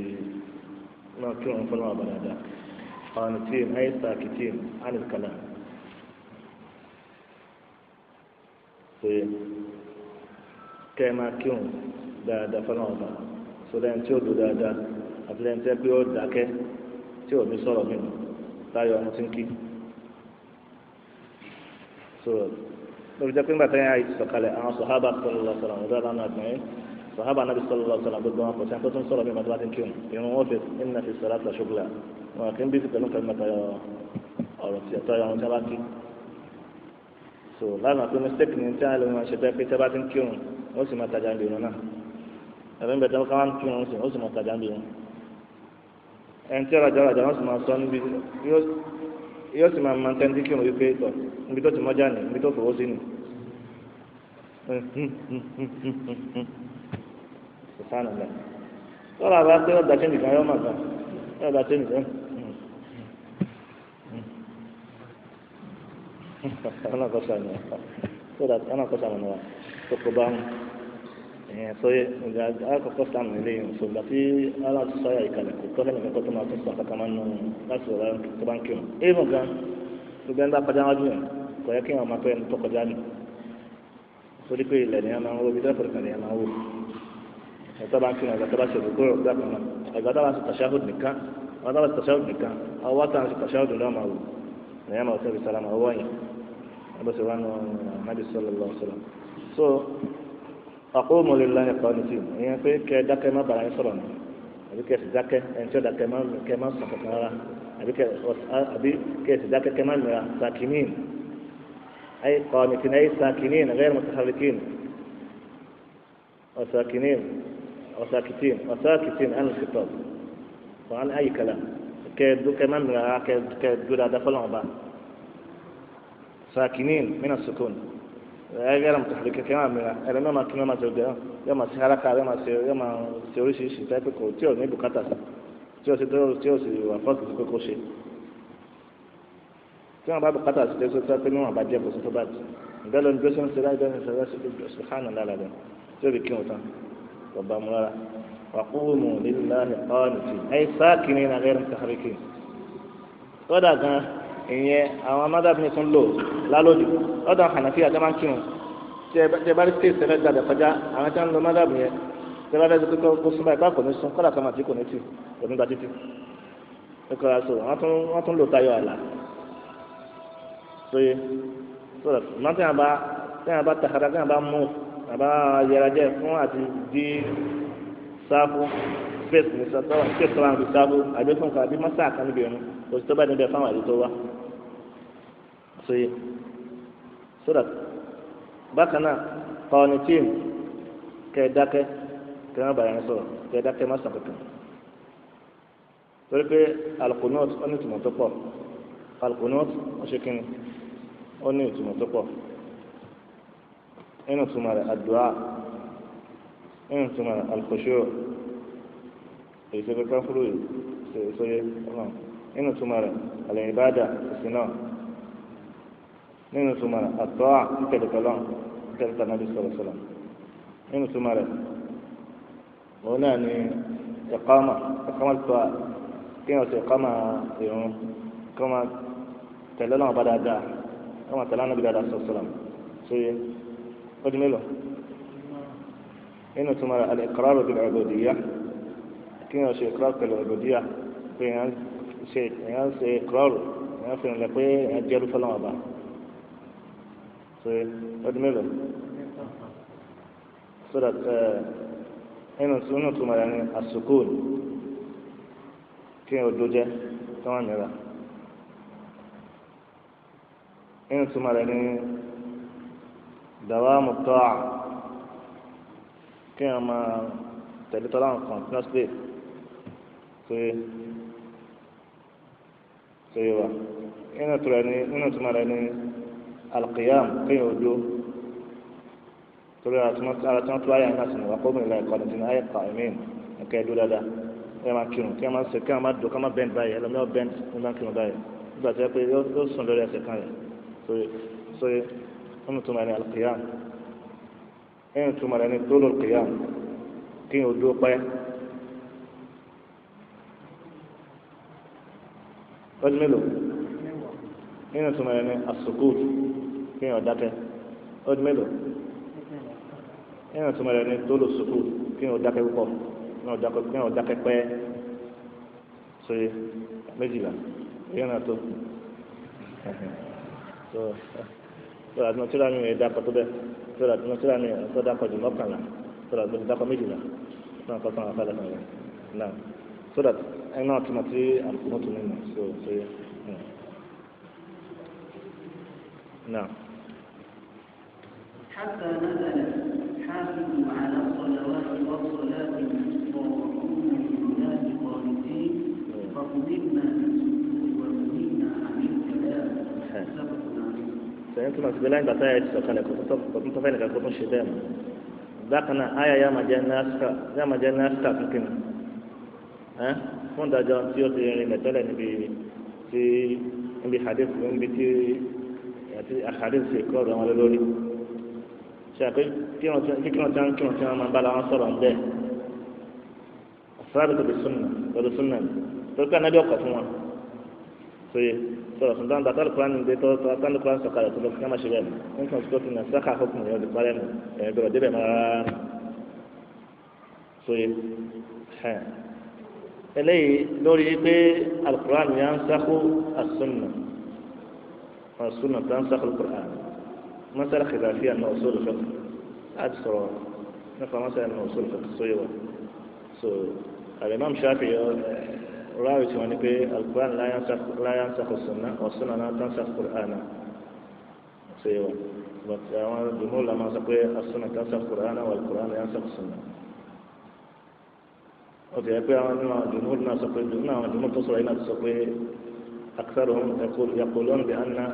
máa kírun fún ọlọ́wọ́ àbàdàdà qanitin ay sakitin anil kalam. So kẹ́ ẹ máa kírun dáadáa fún ọlọ́wọ́ àbàdà, so lẹ́yìn tí ó dùn dáadáa àti lẹ́yìn tí ó pé ó dákẹ́ tí ò ní sọ̀rọ̀ mímu táyọ̀ ọmọ tí ń kí. So lórí jẹ́ pé ńgbà tẹ́yìn àyè ti sọ̀kalẹ̀ àwọn sọ̀hábà sallallahu alaihi wasallam ọ̀dọ́ àlànà àgbọ̀n sọ̀hábà nàbí sallallahu alaihi wasallam gbogbo wọn kò sẹ́ni tó tún sọ̀rọ̀ mímu tó bá ti ń kírun. Irun wọn fi inna fi salati la shughla, wọn kì í bí sí pẹ̀lú nǹkan mẹ́ta yọ Ọ̀rọ̀ tí ẹ̀tọ́ àwọn tí a bá kí. So lánàá pé mistake ni tí a lè máa ṣe bẹ́ẹ̀ pé tí a bá ti ń kírun ó sì máa tajà ń bì irun náà. Ẹ̀rọ ń bẹ̀ tí wọ́n máa ń kírun ó sì máa tajà ń bì irun. Ẹni tí ọ̀rajà ọ̀rajà wọ́n sì máa sọ níbi yóò sì máa máa tẹ́ntí kírun wípé tọ̀ níbi tó ti mọ́jà ní níbi tó fowó sí ni. Sùfàànù lẹ̀ tọ́lá bá pé ọ̀dà change kan yọ máa gbà ọ̀dà change kan. Ọ̀nà kọ́sà ni so that ọ̀nà kọ́sà ni wa tó kó bá ẹ̀yìn sọ́yẹ́ ìgbà àkọ́kọ́ sàm nílé yìí. So ìgbà tí aláàtú sọ́yà ìkàlẹ̀ kò tọ́ lẹ́nu kẹ́kọ̀ọ́ tó máa tún sọ àkàkà máa ń nù láti ọ̀rọ̀ tó bá ń kírun. Even gan gbogbo ẹni bá kọjá wájú yẹn kò yẹ kí wọn máa pẹ́ ẹni tó kọjá nù, torí pé ilẹ̀ ni a máa ń wò, ibi tó fọ̀rọ̀ kan ni a máa ń wò. Ẹ̀tọ́ bá ń kírun, ẹ̀gbà tó bá ṣe òkúrò ọ̀gbà kan náà, ẹ̀gbà tó bá ṣe tàṣáhùd nìkan, ẹ̀gbà tó bá ṣe tàṣáhùd nìkan, ọwọ́ tó ń ṣe tàṣáhùd náà máa wò ẹ̀yà máa tẹ́bi sálámà ọwọ́ yẹn ẹ̀bùn sì wà nù Nabi sallallahu alaihi wasallam. So aqumu lillahi qanitin, ìyẹn pé kẹ dákẹ́ má bàrà yín sọ̀rọ̀ nù, àbí kẹ sì dákẹ́ ẹni tí ó dákẹ́ kẹ má sọ kankan rárá, àbí kẹ sì dákẹ́ kẹ má mìíràn sakinin, ay qanitin ay sakinin ghayr mutaharrikin وساكنين وساكتين وساكتين عن الخطاب وعن أي كلام كيدو كمان كيدو لا دفلهم بقى ساكنين من السكون غير متحركة كمان من ẹlẹ́nu máa kí wọ́n máa ṣe ọdẹ yóò máa ṣe haraka, yóò máa ṣe, yóò máa ṣe oríṣiríṣi tẹ́ pé kò tí ò ní bùkátà sí, tí ò sí, tí ò sì wà fọ́ọ̀tì sí pé kò ṣe. Tí wọ́n bá bùkátà sí tẹ́sí pé níwọ̀n bá jẹ́ kò sí tó bá jù ìbẹ́ lónìí bí ó ṣe ń ṣe láì bẹ́ẹ̀ ń ṣe láì ṣe lára rẹ̀ tí ó fi kírun tán kò bá mu rárá. Waqumu lillahi qanitin ay sakinina ghayra mutaharrikin. Kódà gan ìyẹn àwọn amádàbí tún lò lálòdì lọ́dọ̀ Hànàfíà tó máa ń kírun. Tí ẹ bá rí stéèsì ẹfẹ gbàgbẹ kọjá, àwọn tí wọn ń lo mádàbí yẹn, tí ẹ bá fẹ́ sọ pé kó sún báyìí, báà kò ní sún, kódà kan àti kò ní tì, kò ní gba títì. Ẹ kọ́ra so wọ́n tún lò tayọ àlà sóye sọ̀rọ̀ mọ́ tí wọ́n bá tàkàrà, tí wọ́n bá mú àbá yẹra jẹ fún àti di sáfù space ní sọtọ space tó wà níbi sáfù àbí fún nǹkan àbí mọ́sá kan níbi irun kò sí tó bá níbẹ̀ fáwọn àdìtò wa sóye so that bákan náà kọ́ni tíìm kẹ́ ẹ dákẹ́, kẹ́ ẹ má bàrà yẹn sọ̀rọ̀, kẹ́ ẹ dákẹ́ má sàn kankan, torí pé alqunut ó ní ìtumọ̀ tó pọ̀. Alqunut ó ṣe kí ni, ó ní ìtumọ̀ tó pọ̀. Inú túmọ̀ rẹ̀ àdúrà, inú túmọ̀ rẹ̀ al-khushu' èyí tó fẹ́ fúru sóye ọlọ́run, inú túmọ̀ rẹ̀ al-ibada ìsìn náà, nínú túmọ̀ rẹ̀ at-ta'a títẹ̀lé tọ́lọ́run, títẹ̀lé tànàbí sallallahu alaihi wasallam, nínú túmọ̀ rẹ̀ òun náà ni iqama, iqama tó a kí wọ́n sì iqama ìrun, kí wọ́n tẹ̀lé ọlọ́run bá dáadáa, kí wọ́n tẹ̀lé ànábì dáadáa sallallahu alaihi wasallam sóye. Ó di mélòó? Nínú túmọ̀ rẹ̀ al-iqrar bil-ubudiyyah, kí wọ́n ṣe iqrar pẹ̀lú ubudiyyah, pé èèyàn ṣe, èèyàn ṣe iqrar, èèyàn fi hàn pé èèyàn jẹ́rú fọlọ́wọ́n ọba sóye. Ó di mélòó? So that nínú túmọ̀ rẹ̀ ní as-sukun, kí wọ́n dó jẹ́ kí wọ́n mìíràn. Nínú túmọ̀ rẹ̀ ní dawamu ta'a, kí wọn máa tẹ̀lé tọ́lá continuously pé ṣe wa. Nínú túmọ̀ rẹ̀ ní alqiyam, kí wọn dó, torí ara tí wọ́n tó ayé náà sì ní wà kó mi láì kọ́ni tí ní ayé qa'imin, ẹ̀kẹ́ dó dáadáa, kí wọn máa kírun, kí wọn máa ṣe, kí wọn máa dó, kí wọn máa bend báyìí, ẹlòmíràn bend ní máa kírun báyìí nígbà tí wọ́n pé yóò sùn lórí ẹsẹ̀ kan rẹ̀ sóye. Nínú túmọ̀ rẹ̀ ní alqiyam, nínú túmọ̀ rẹ̀ ní tóòlù alqiyam, kí n ò dúró pẹ́. Lọ́dún mélòó? Nínú túmọ̀ rẹ̀ ní asukut, kí n ò dákẹ́. Lọ́dún mélòó? Nínú túmọ̀ rẹ̀ ní tóòlù sukut, kí n ò dákẹ́ púpọ̀, kí n ò dákẹ́ pẹ́. Sóye méjìlá èyí náà tó so so àti mọ̀tíra mi yẹn dákọ̀ tó bẹ́ẹ̀, so àti mọ̀tíra mi yẹn tó dákọ̀ jù mọ́kànlá, so àti mọ̀tíra dákọ̀ méjìlá náà kọ́ sọ́nà afẹ́lẹ́ kan rẹ̀ náà, so that ẹ náà túmọ̀ sí àlùkùnútù nínú so so yẹ. Náà. حتى نزلت حافظوا على الصلوات والصلاة الوسطى وقوموا لله قانتين فأمرنا بالسجود ونهينا عن الكلام. متفق عليه. Sẹ́yìn tó máa ti gbé lẹ́yìn gbàtà ẹ̀ ti sọ̀kalẹ̀ kó tó fẹ́ nìkan kó tó ṣe bẹ́ẹ̀ mọ́. Bákan náà àyà yà máa jẹ́ násìkà fún kínní fún ìdájọ́ tí ó ti rìn lẹ́tọ́lẹ̀ níbi tí níbi hadith níbi tí àti hadith ṣe kọ́ ọ̀rọ̀ wọn lórí. Ṣe àpé kírun tí kírun tí wọn máa bá la wọn sọ̀rọ̀ ń bẹ́ẹ̀ sábẹ̀ tó di súnà pẹ̀lú súnà ni. Torí pé anábì ọkọ̀ fún wọn. Sóye sọ̀rọ̀ sùn dáhùn dàtà lùkúrán ní tó tó tó lùkúrán sọ̀kalẹ̀ tó lọ kí wọ́n máa ṣe bẹ́ẹ̀. Nǹkan tó ti nà sáka fọkùn yẹn ti parẹ́ nù. Ẹ̀yìn gbọ́dọ̀ débẹ̀ máa sóye hẹ́n eléyìí lórí pé alukur'an yà ń sáko asunna asunna tó ń sáko alukur'an masala khilafiyya ní usul fiqh. Láti sọ̀rọ̀ nípa masala ní usul fiqh sóye wa. So alimam Shafi'i ráàyè tí wọ́n ní pé alukur'an la yansakhu sunna wa sunna la tansakhu qur'ana sóye wa. But àwọn jumhur la máa sọ pé asunna tansakhu qur'ana wal qur'an yansakhu sunna. Ó ti yẹ pé àwọn nínú àwọn jumhur náà sọ pé nínú àwọn jumhur tó sọ̀rọ̀ yìí náà ti sọ pé aktharuhum yaqulun bi anna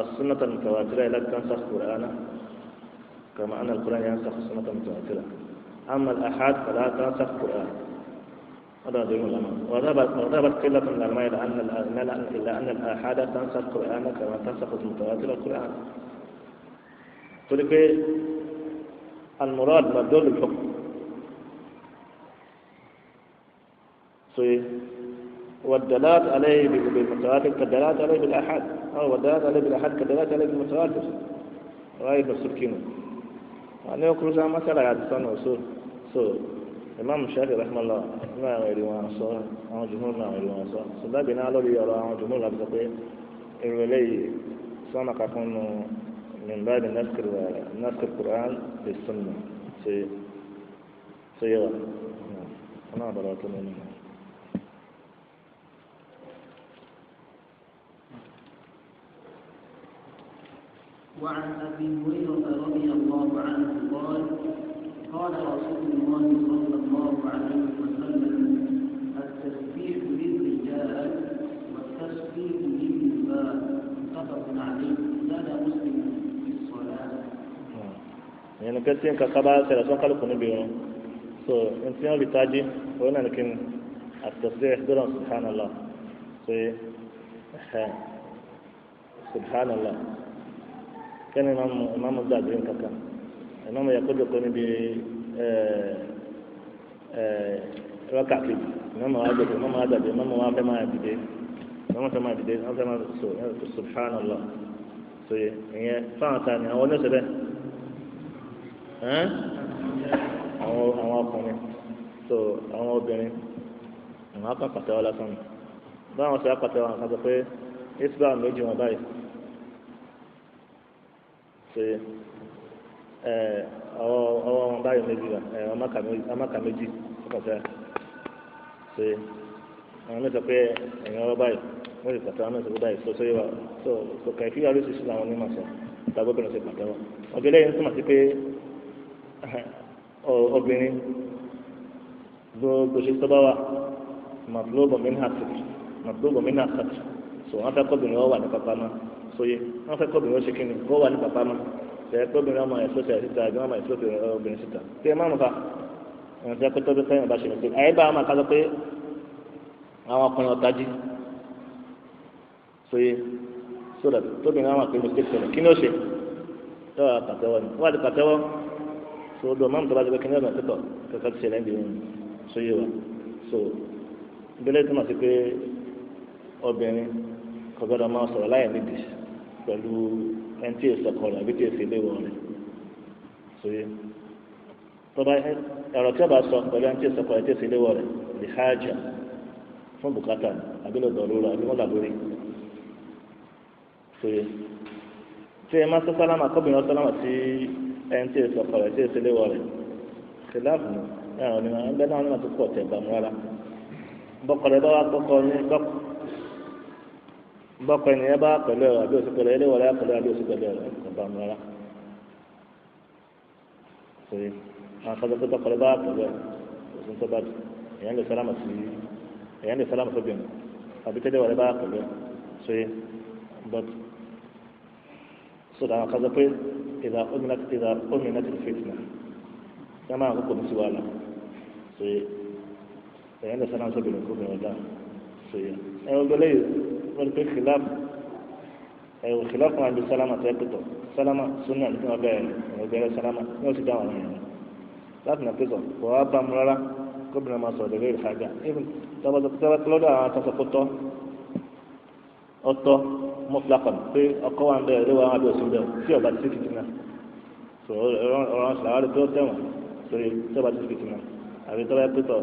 as-sunnata al-mutawatira la tansakh qur'ana kama anna al-qur'an yansakh as-sunnata al-mutawatira amma al-ahad fala tansakh qur'an. هذا دين العلماء. وذهبت قلة من العلماء إلى أن الآحاد تنسخ القرآن كما تنسخ المتواتر القرآن. تقول المراد مبدول الحكم والدلالة عليه بالمتواتر كالدلالة عليه بالآحاد، أو والدلالة عليه بالآحاد كالدلالة عليه بالمتواتر. رأي ابن السبكين يعني يقول زي مثلا يعدسان وصول. So Imam Shafi rahimahullah ní àwọn èrè wọn sọ, àwọn jùmọ̀ náà àwọn èrè wọn sọ. Ṣùgbọ́n náà lórí ọ̀rọ̀ àwọn jùmọ̀ làbí sọ pé èrò eléyìí sọ́nà kakún nù min ba'di naskh al-Qur'an bis-sunnah. Ṣe ṣe yẹ wa ọ̀nà àbàlà tó nínú. وعن أبي هريرة رضي الله عنه قال قال رسول الله صلى الله عليه وسلم التسبيح للرجال والتسبيح للنساء. متفق عليه. زاد مسلم في الصلاة. يعني كثير كقبائل سلسلة قالوا كنا بيقولوا so انت يوم بتاجي وين لكن التسبيح دون سبحان الله. so سبحان الله كان إمام الزعبين كذا إمام يقول لكم ب ركعة كده إمام هذا إمام هذا إمام ما ما يبدي إمام ما يبدي إمام سبحان الله. so ìyẹn fáwọn ta ni àwọn oníṣẹ́ bẹ́ẹ̀ àwọn ọkùnrin so àwọn obìnrin àwọn akọ pàtẹ́wọ́ lásán ni báwọn ṣe apàtẹ́wọ́ àwọn kan sọ pé islam méjì wọn báyìí ṣe ọwọ́ wọn báyìí méjì wà ọmọkà méjì pàtẹ́ ṣe àwọn mẹ́sàn pé ẹ̀yìn ọwọ́ báyìí wọ́n sì pàtẹ́wọ́ àwọn mẹ́sàn pé báyìí so yẹ wa so so kàìfì oríṣiríṣi làwọn onímọ̀ sọ tàbí obìnrin ṣe pàtẹ́wọ́ ọjọ́ lẹ́yìn túmọ̀ sí pé obìnrin gbogbo ṣe tó bá wà màtlóbọ̀ minha sitr màtlóbọ̀ minha sitr so wọ́n fẹ́ kọ́bìnrin ó wà ní pápá mọ́ sóye wọ́n fẹ́ kọ́bìnrin ó ṣe kíni kó wà ní pápá mọ́ ṣe kọ́bìnrin ọmọ ẹ̀sọ́ ṣe síta àbí ọmọ ẹ̀sọ́ obìnrin síta tí ẹ má mú fa ẹ̀rọ tí a pẹ́ tọ́jú sẹ́yìn ọba ṣe mí ayé bá wọn máa ká sọ pé àwọn ọkùnrin ọ̀tá jí sóye so that tóbìnrin àwọn àpè mistake ṣẹlẹ̀ kí ni ó ṣe yóò pàtẹ́wọ́ ni wọ́n á ti pàtẹ́wọ́ so odò mọ́mú tó bá ti pé kí ni ọ̀nà títọ̀ kankan ti ṣẹlẹ̀ ń bí sóye wa so ìbílẹ̀ túmọ̀ sí pé obìnrin kò gbọ́dọ̀ máa sọ̀rọ̀ láì nídìí pẹ̀lú ẹni tí èso ọkọ rẹ̀ àbí tí èso iléèwọ̀ rẹ̀ sóye tọ́ba ẹ̀rọ tí a bá sọ pẹ̀lú ẹni tí èso ọkọ rẹ̀ tí èso iléèwọ̀ rẹ̀ lè hájà fún bùkátà àbí lè dọ̀rọ̀ rẹ̀ àbí wọ́n là lórí sóye tí ẹ máa sọ sálámà kọ́bìnrin sálámà sí ẹni tí èso ọkọ rẹ̀ tí èso iléèwọ̀ rẹ̀ kìláàfù ẹ̀rọ ni wọn ẹgbẹ́ náà wọn ti pọ̀ tẹ̀ bàmú rárá bọ́kọ rẹ̀ bá wà bọ́kọ ní Bọ́kọ ènìyàn bá pẹ̀lú ẹ̀rọ àbí òsì pẹ̀lú ẹ̀rọ wọlé pẹ̀lú àbí òsì pẹ̀lú ẹ̀rọ kò bá mu rárá. Sori àwọn kan sọ pé tọkọ rẹ bá pẹ̀lú ẹ̀ òsì tó bá dùn, èèyàn lè sálámà sí, èèyàn lè sálámà sóbìnrin àbí tẹ́lẹ̀ wọlé bá pẹ̀lú ẹ̀. Sori but sọdọ̀ àwọn kan sọ pé ìdá omi ti fìtìnà yẹn máa kókò ní sí wàhálà. Sori èèyàn lè sálámà sóbìnrin kó bìnrin dáhùn. Sori ẹ̀rọ gbọ́lẹ́ yìí wọ́n ti pé khilaf, ẹ̀rọ khilaf wọn àbí sálámà tó yẹ pẹ̀tọ̀ sálámà súnà ní wọn bẹ̀rẹ̀ ẹ̀rọ bẹ̀rẹ̀ sálámà ní wọ́n sì dáhùn àwọn èèyàn láti nà pẹ̀tọ̀ kò wá bá mu rárá gómìnà máa sọ̀rọ̀ lórí ìhajà. Even tọ́ba lọ́dọ̀ àwọn atọ́sọ̀kọ́tọ́ ọtọ́ mọ́fúlákàn pé ọkọ wa ń bẹ̀rẹ̀ lé wa àbí òsín bẹ̀rẹ̀ tí ọba ti sí fìtínà. So ọ̀rọ̀ ṣàwárí tó tẹ̀wọ̀n sórí tí ọba ti sí fìtínà àbí tọ́ba pẹ̀tọ̀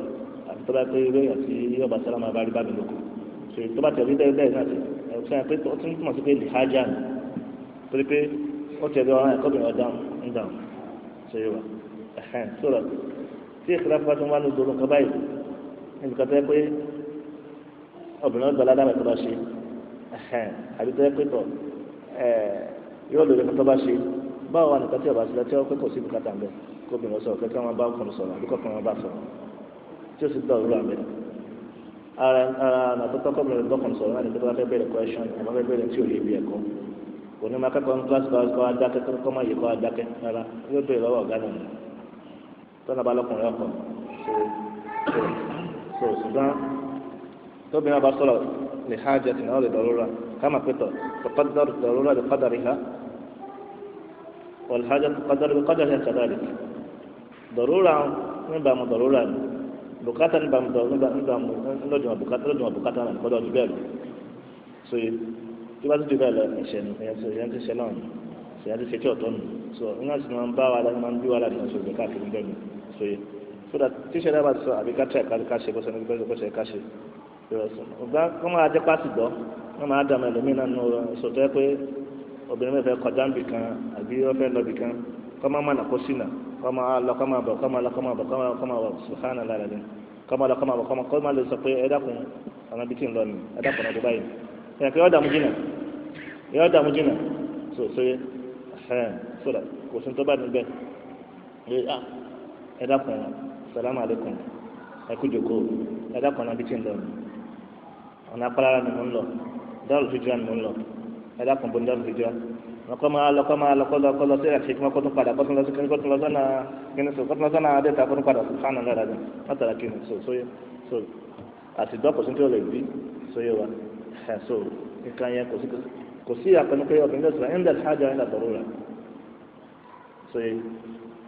àbí tọ́ba pé ilé àti ọba sálámà bá rí bá mi lóko. So tó bá tẹ̀lé bẹ́ẹ̀ bẹ́ẹ̀ náà ti ẹ̀ sọ pé ó tún túmọ̀ sí pé lìhájà ni, torí pé ó tẹ̀lé ọ̀rọ̀ ẹ̀kọ́ bìnrin ọ̀dáhùn ń dáhùn. So yóò wà ẹ̀hẹ́n sọ̀rọ̀ tí ìkìlá fún wa tó ń wá ní gbogbo nǹkan báyìí níbi kan tó yẹ pé obìnrin ọgbà ládàá tó bá ṣe ẹ̀hẹ́n àbí tó yẹ pé tọ̀ yóò lòdì kan tó bá ṣe báwo wà nìkan tí ọba ṣe lọ tí ó pé kò sí bùkátà ńbẹ kó obìnrin sọ̀rọ̀ kẹ́kẹ́ wọn bá ọkùnrin sọ̀rọ̀ àbí kọ́kùnrin wọn bá sọ̀rọ̀ tí ó sì dọ̀ òwúrọ̀ àbẹ ara ara nàtọ́tọ́ kọ́bìnrin bọ́kùnrin sọ̀rọ̀ náà ní pé tó bá fẹ́ bẹ̀rẹ̀ question àbá fẹ́ bẹ̀rẹ̀ tí ò yé ibi ẹ̀kọ́ kò ní máa kẹ́kọ̀ọ́ ní kíláàsì kọ́ adákẹ́ kọ́ máa yẹ kọ́ adákẹ́ rárá, yóò bẹ̀rẹ̀ lọ́wọ́ ọ̀gá náà tọ́nà bá lọ́kùnrin ọkọ̀. So so so ṣùgbọ́n tóbi náà bá sọ̀rọ̀ lè hájà tì náà lè dọ̀rọ̀ra káma pẹ̀tọ̀ taqaddar dọ̀rọ̀ra lè qadariha wal haja tuqaddar bi qadariha kadhalik. Dọ̀rọ̀ra níbàámu dọ̀rọ̀ra ni bùkátà níbàámu níbàámu lọ́jọ́ bùkátà lọ́jọ́ bùkátà náà kọ́dọ̀ jù bẹ́ẹ̀ lọ. So tí wọ́n ti jù bẹ́ẹ̀ lọ ẹ̀ṣẹ̀ ni ẹ̀yàn ti ṣe náà ni ẹ̀yàn ti ṣe tí ọ̀tọ̀ nù. So iná sì máa ń bá wa máa ń bí wàhálà ní ọ̀ṣọ́ ìgbẹ́ káàkiri bẹ́ẹ̀ ni. So yẹ so that tíṣẹ́ náà bá ti sọ àbí ká tẹ̀ ká ṣe bó ṣe ní bó ṣe ká ṣe. Ọ̀gá kọ́ máa jẹ́ pàṣẹ gbọ́ wọ́n máa dààmú ẹlòmíín náà nù sọ̀tọ́ pé obìnrin mi fẹ́ kọjá níbì kan àbí ó fẹ́ lọ bì kan kọ́ máa mọ̀nà kó ṣìnà kọ́ máa lọ kọ́ máa bọ̀ kọ́ máa lọ kọ́ máa bọ̀ kọ́ máa bọ̀ subhana Allah rẹ̀ kọ́ máa lọ kọ́ máa bọ̀ kọ́ máa lè sọ pé ẹ dákun ọ̀nà bí tí ń lọ ni ẹ dákun ọ̀nà Dubai ẹ̀ pé yọ dààmú jìnà so so yẹ ẹ̀ so that kò sí tó bá níbẹ̀ ẹ dákun salamu alaykum ẹ kú jòkó ẹ dákun ọ̀nà bí tí ń lọ ni ọ̀nà apálára ni mò ń lọ Darul Hijra ni mò ń lọ ẹ dákun bó ń Darul Hijra wọn kọ́ máa lọ kọ́ máa lọ kọ́ lọ kọ́ lọ sí ẹ̀ṣẹ̀ kí wọ́n kọ́ tún padà kọ́ tún lọ sí kí wọ́n tún lọ sọ́nà kíni sọ kọ́ tún lọ sọ́nà adéta kọ́ tún padà sùkánà náà dáadáa látara kíni so sóyè so àti dọ́kọ̀ sí tí ó lè bí sóyè wa ẹ̀ so nǹkan yẹn kò sí àpẹnu pé obìnrin lè sọ̀rọ̀ ẹ̀ńdà alhaja ẹ̀ńdà dọ̀rọ̀ra sóyè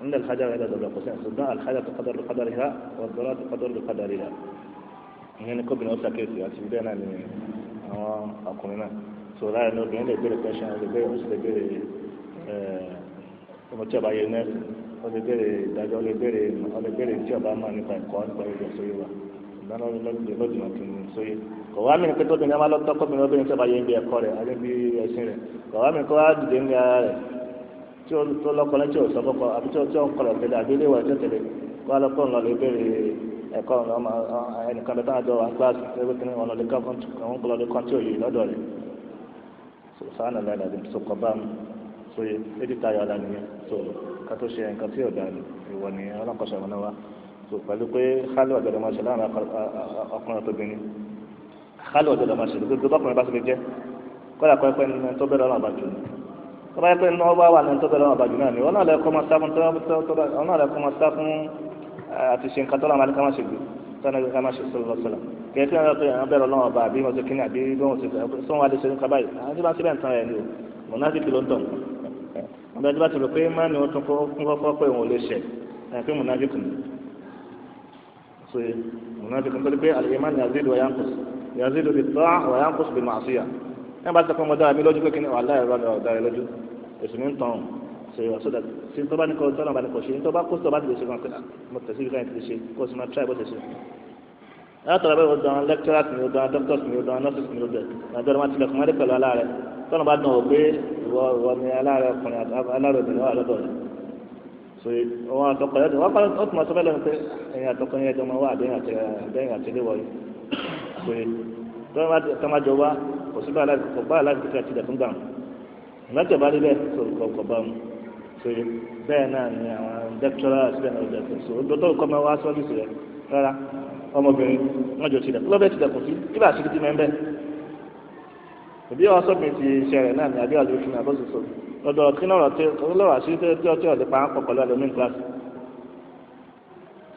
ẹ̀ńdà alhaja ẹ̀ńdà dọ̀rọ̀ra kò sí ṣùgbọ́n alhaja tó qadar bi qadariha wa ad-darura tó qadar bi qadariha ìyẹn ni kóbìnrin ó ṣàkíyèsí àti bẹ́ẹ̀ náà ni àwọn ọkùnrin náà. So láàrin obìnrin lè béèrè question, lè béèrè ó sì lè béèrè ọmọ tí ọba yẹ nẹ́ẹ̀sì, ó lè béèrè ìdájọ́, ó lè béèrè ó lè béèrè tí ọba máa nípa ẹ̀kọ́ nípa ìgbà sóyè wa ìdáná lọ́dún àti sóyè. Kò wá mi ní pé tóbi ní a máa lọ́tọ́ kóbìnrin obìnrin tí ọba yẹ ń bí ẹ̀kọ́ rẹ̀ àbí bí ẹ̀sìn rẹ̀ kò wá mi kó wá dìde ní ara rẹ̀ tí ó tó lọ́kọ lẹ́tí ò sọ fọ́kọ àbí tí ó ń kọlọ̀ tẹ̀lé àbí ilé ìwà tí ó tẹ̀lé kó wá lọ́kọ́ ńlọ lè béèrè ẹ̀kọ́ ẹnìkan bẹ táwọn àjọ wà ń kíláàsì ẹgbẹ́ kìíní ọ̀nà lè kọ́ tí ò yé lọ́dọ̀ rẹ̀ sàánà láìláì àti sọkọ bá mi sóye méjì tayọ ọ̀la nìyẹn. So ká tó ṣe nǹkan tí ò dá ní ìwọ nìyẹn ọlọ́kọ̀ṣọ́ ìwọ náà wá. So pẹ̀lú pé xálù ọ̀dọ̀dọ̀ máa ṣe láàrin ọkùnrin àtobìnrin xálù ọ̀dọ̀dọ̀ máa ṣe gbogbo bákùnrin bá ṣe lè jẹ́ kọ́lá kọ́ pé ní tó bẹ̀rẹ̀ ọ̀nà àbájú ni tó bá yẹ pé ní ọba wà ní tó bẹ̀rẹ̀ ọ̀nà àbájú náà ni wọn náà lè kọ́ máa sá fún wọn náà lè kọ́ máa sá fún àti ṣe nǹkan tó lọ́wọ́ àti ká má ṣe gbé tọ́nà ká má ṣe sọ́lọ́ sọ́lọ́ kẹ́kẹ́ tí wọ́n yàn bẹ̀rẹ̀ ọlọ́wọ́ ọba àbí wọ́n ṣe kíní àbí bí wọ́n ṣe sọ wọn adéṣe nǹkan báyìí àwọn tí wọ́n ṣe bẹ́ẹ̀ ń tán ẹ̀ ní o mọ̀nàfíkì ló ń tàn wọ́n bẹ́ẹ̀ tí wọ́n ti rò pé má ni wọ́n tún kún fọ́fọ́ pé òun ò lè ṣẹ̀ ẹ̀ pé mọ̀nàfíkì ni so mọ̀nàfíkì nítorí pé al-iman yazidu wa yanqus yazidu bit-ta'a wa yanqus bil-ma'siyah ẹ̀ bá ti sọ pé mo dára mi lójú pé kíní wàhálà ẹ̀rọ mi ò dára lójú èsì mi ń tàn ṣe wà sódà sí tó bá ní kọ tó náà bá ní kọ ṣe tó bá kó tó bá ti lè ṣe kan pé mo tẹ̀sí ibi káyọ̀ ti lè ṣe kó o sì máa try bó ṣe ṣe. Látara bẹ́ẹ̀ o dán lecturers ni o dán doctors ni o dán nurses ni o dán àjọ wọn tilẹ̀kùn mọ́lẹ́ pẹ̀lú aláàrẹ̀ tọ́nà bá dán o pé ìwọ ìwọ ni aláàrẹ̀ ọkùnrin aláàrẹ̀ obìnrin wà lọ́dọ̀ rẹ̀. So wọn àtọkọ yẹn wọn kọ́ ó tún máa sọ fẹ́ lẹ́nu pé ẹ̀yin àtọkọ yẹn jọ máa wá àbẹ́yìn àti ilé wọ̀nyí. So tọ́ máa jọ wá Kò sí báyìí láti kò báyìí láti kíkà tilẹ̀kùn gbà wọn. Tí ọba rí bẹ́ẹ̀ sọ kò bá mu. So bẹ́ẹ̀ náà ni àwọn lecturer síbẹ̀ náà ọjà tó so dọ́tọ́ kọ́ máa wá sọ́fíìsì rẹ̀ rárá. Ọmọbìnrin wọn jọ tilẹ̀kùn lọ́bẹ̀ tilẹ̀kùn sí kí bá a ṣe ti mẹ́ bẹ́ẹ̀ òbí wọn sọ́mi ti iṣẹ́ rẹ̀ náà ni àbí àlè fún mi àbọ̀sọ̀sọ lọ́dọ̀ kí náà lọ́rọ̀ àṣírí tí ọtí ọ̀lẹ́ pa á pọ̀ pẹ̀lú àlọ́ ní kíláàsì.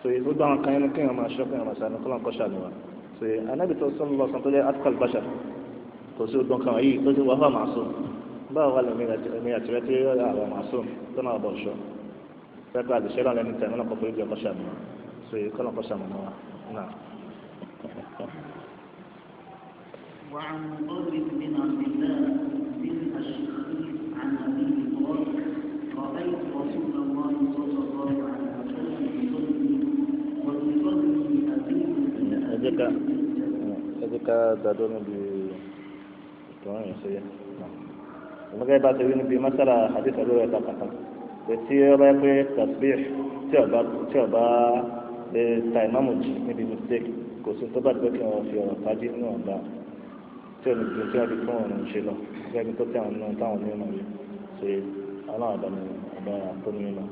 So gbogbo àwọn kan yẹn kéèyàn máa ṣọ́ kéèyàn máa ṣàánú kọ́lọ́n kọ́ ṣàánú wa. So anábì tó sọ́nù lọ́sàn tó jẹ́ atkal bashar kò sí ọdún kan yìí tó ti wà fún àmàṣọ báwo wà lèmi àti rẹ tí àwọn àmàṣọ tó náà bọ̀ ṣọ́. Pẹ́pẹ́ àdìsẹ́ náà lẹ́nu tẹ̀ náà kọ́ forí jẹ́ kọ́ ṣàánú wa. So kọ́lọ́n kọ́ ṣàánú wa. Náà. وعن مطرف بن عبد الله بن الشخير عن أبيه قال رأيت رسول الله صلى الله عليه وسلم يصلي وفي صدره أبيه. Ẹ jẹ́ ká dádó níbi ìtọ́rọ̀ yẹn ṣe yẹ. Ìmọ̀gẹ́ bá ti rí níbi masala hadith àbúrò ẹ̀ta kàtà pé tí ó bá yẹ pé tasbih tí ó bá lè ta ìmáàmù jì níbi mistake, kò sí tó bá ti pé kí wọ́n fi ọ̀rọ̀ tají nínú ọ̀gá tí ò ní ju tí wọ́n fi tún ọ̀run ṣe lọ, gẹ́gẹ́ bí tó tí àwọn náà táwọn onímọ̀ rí ṣe. Ọlọ́run àbá ni ọba tó ní mímọ́.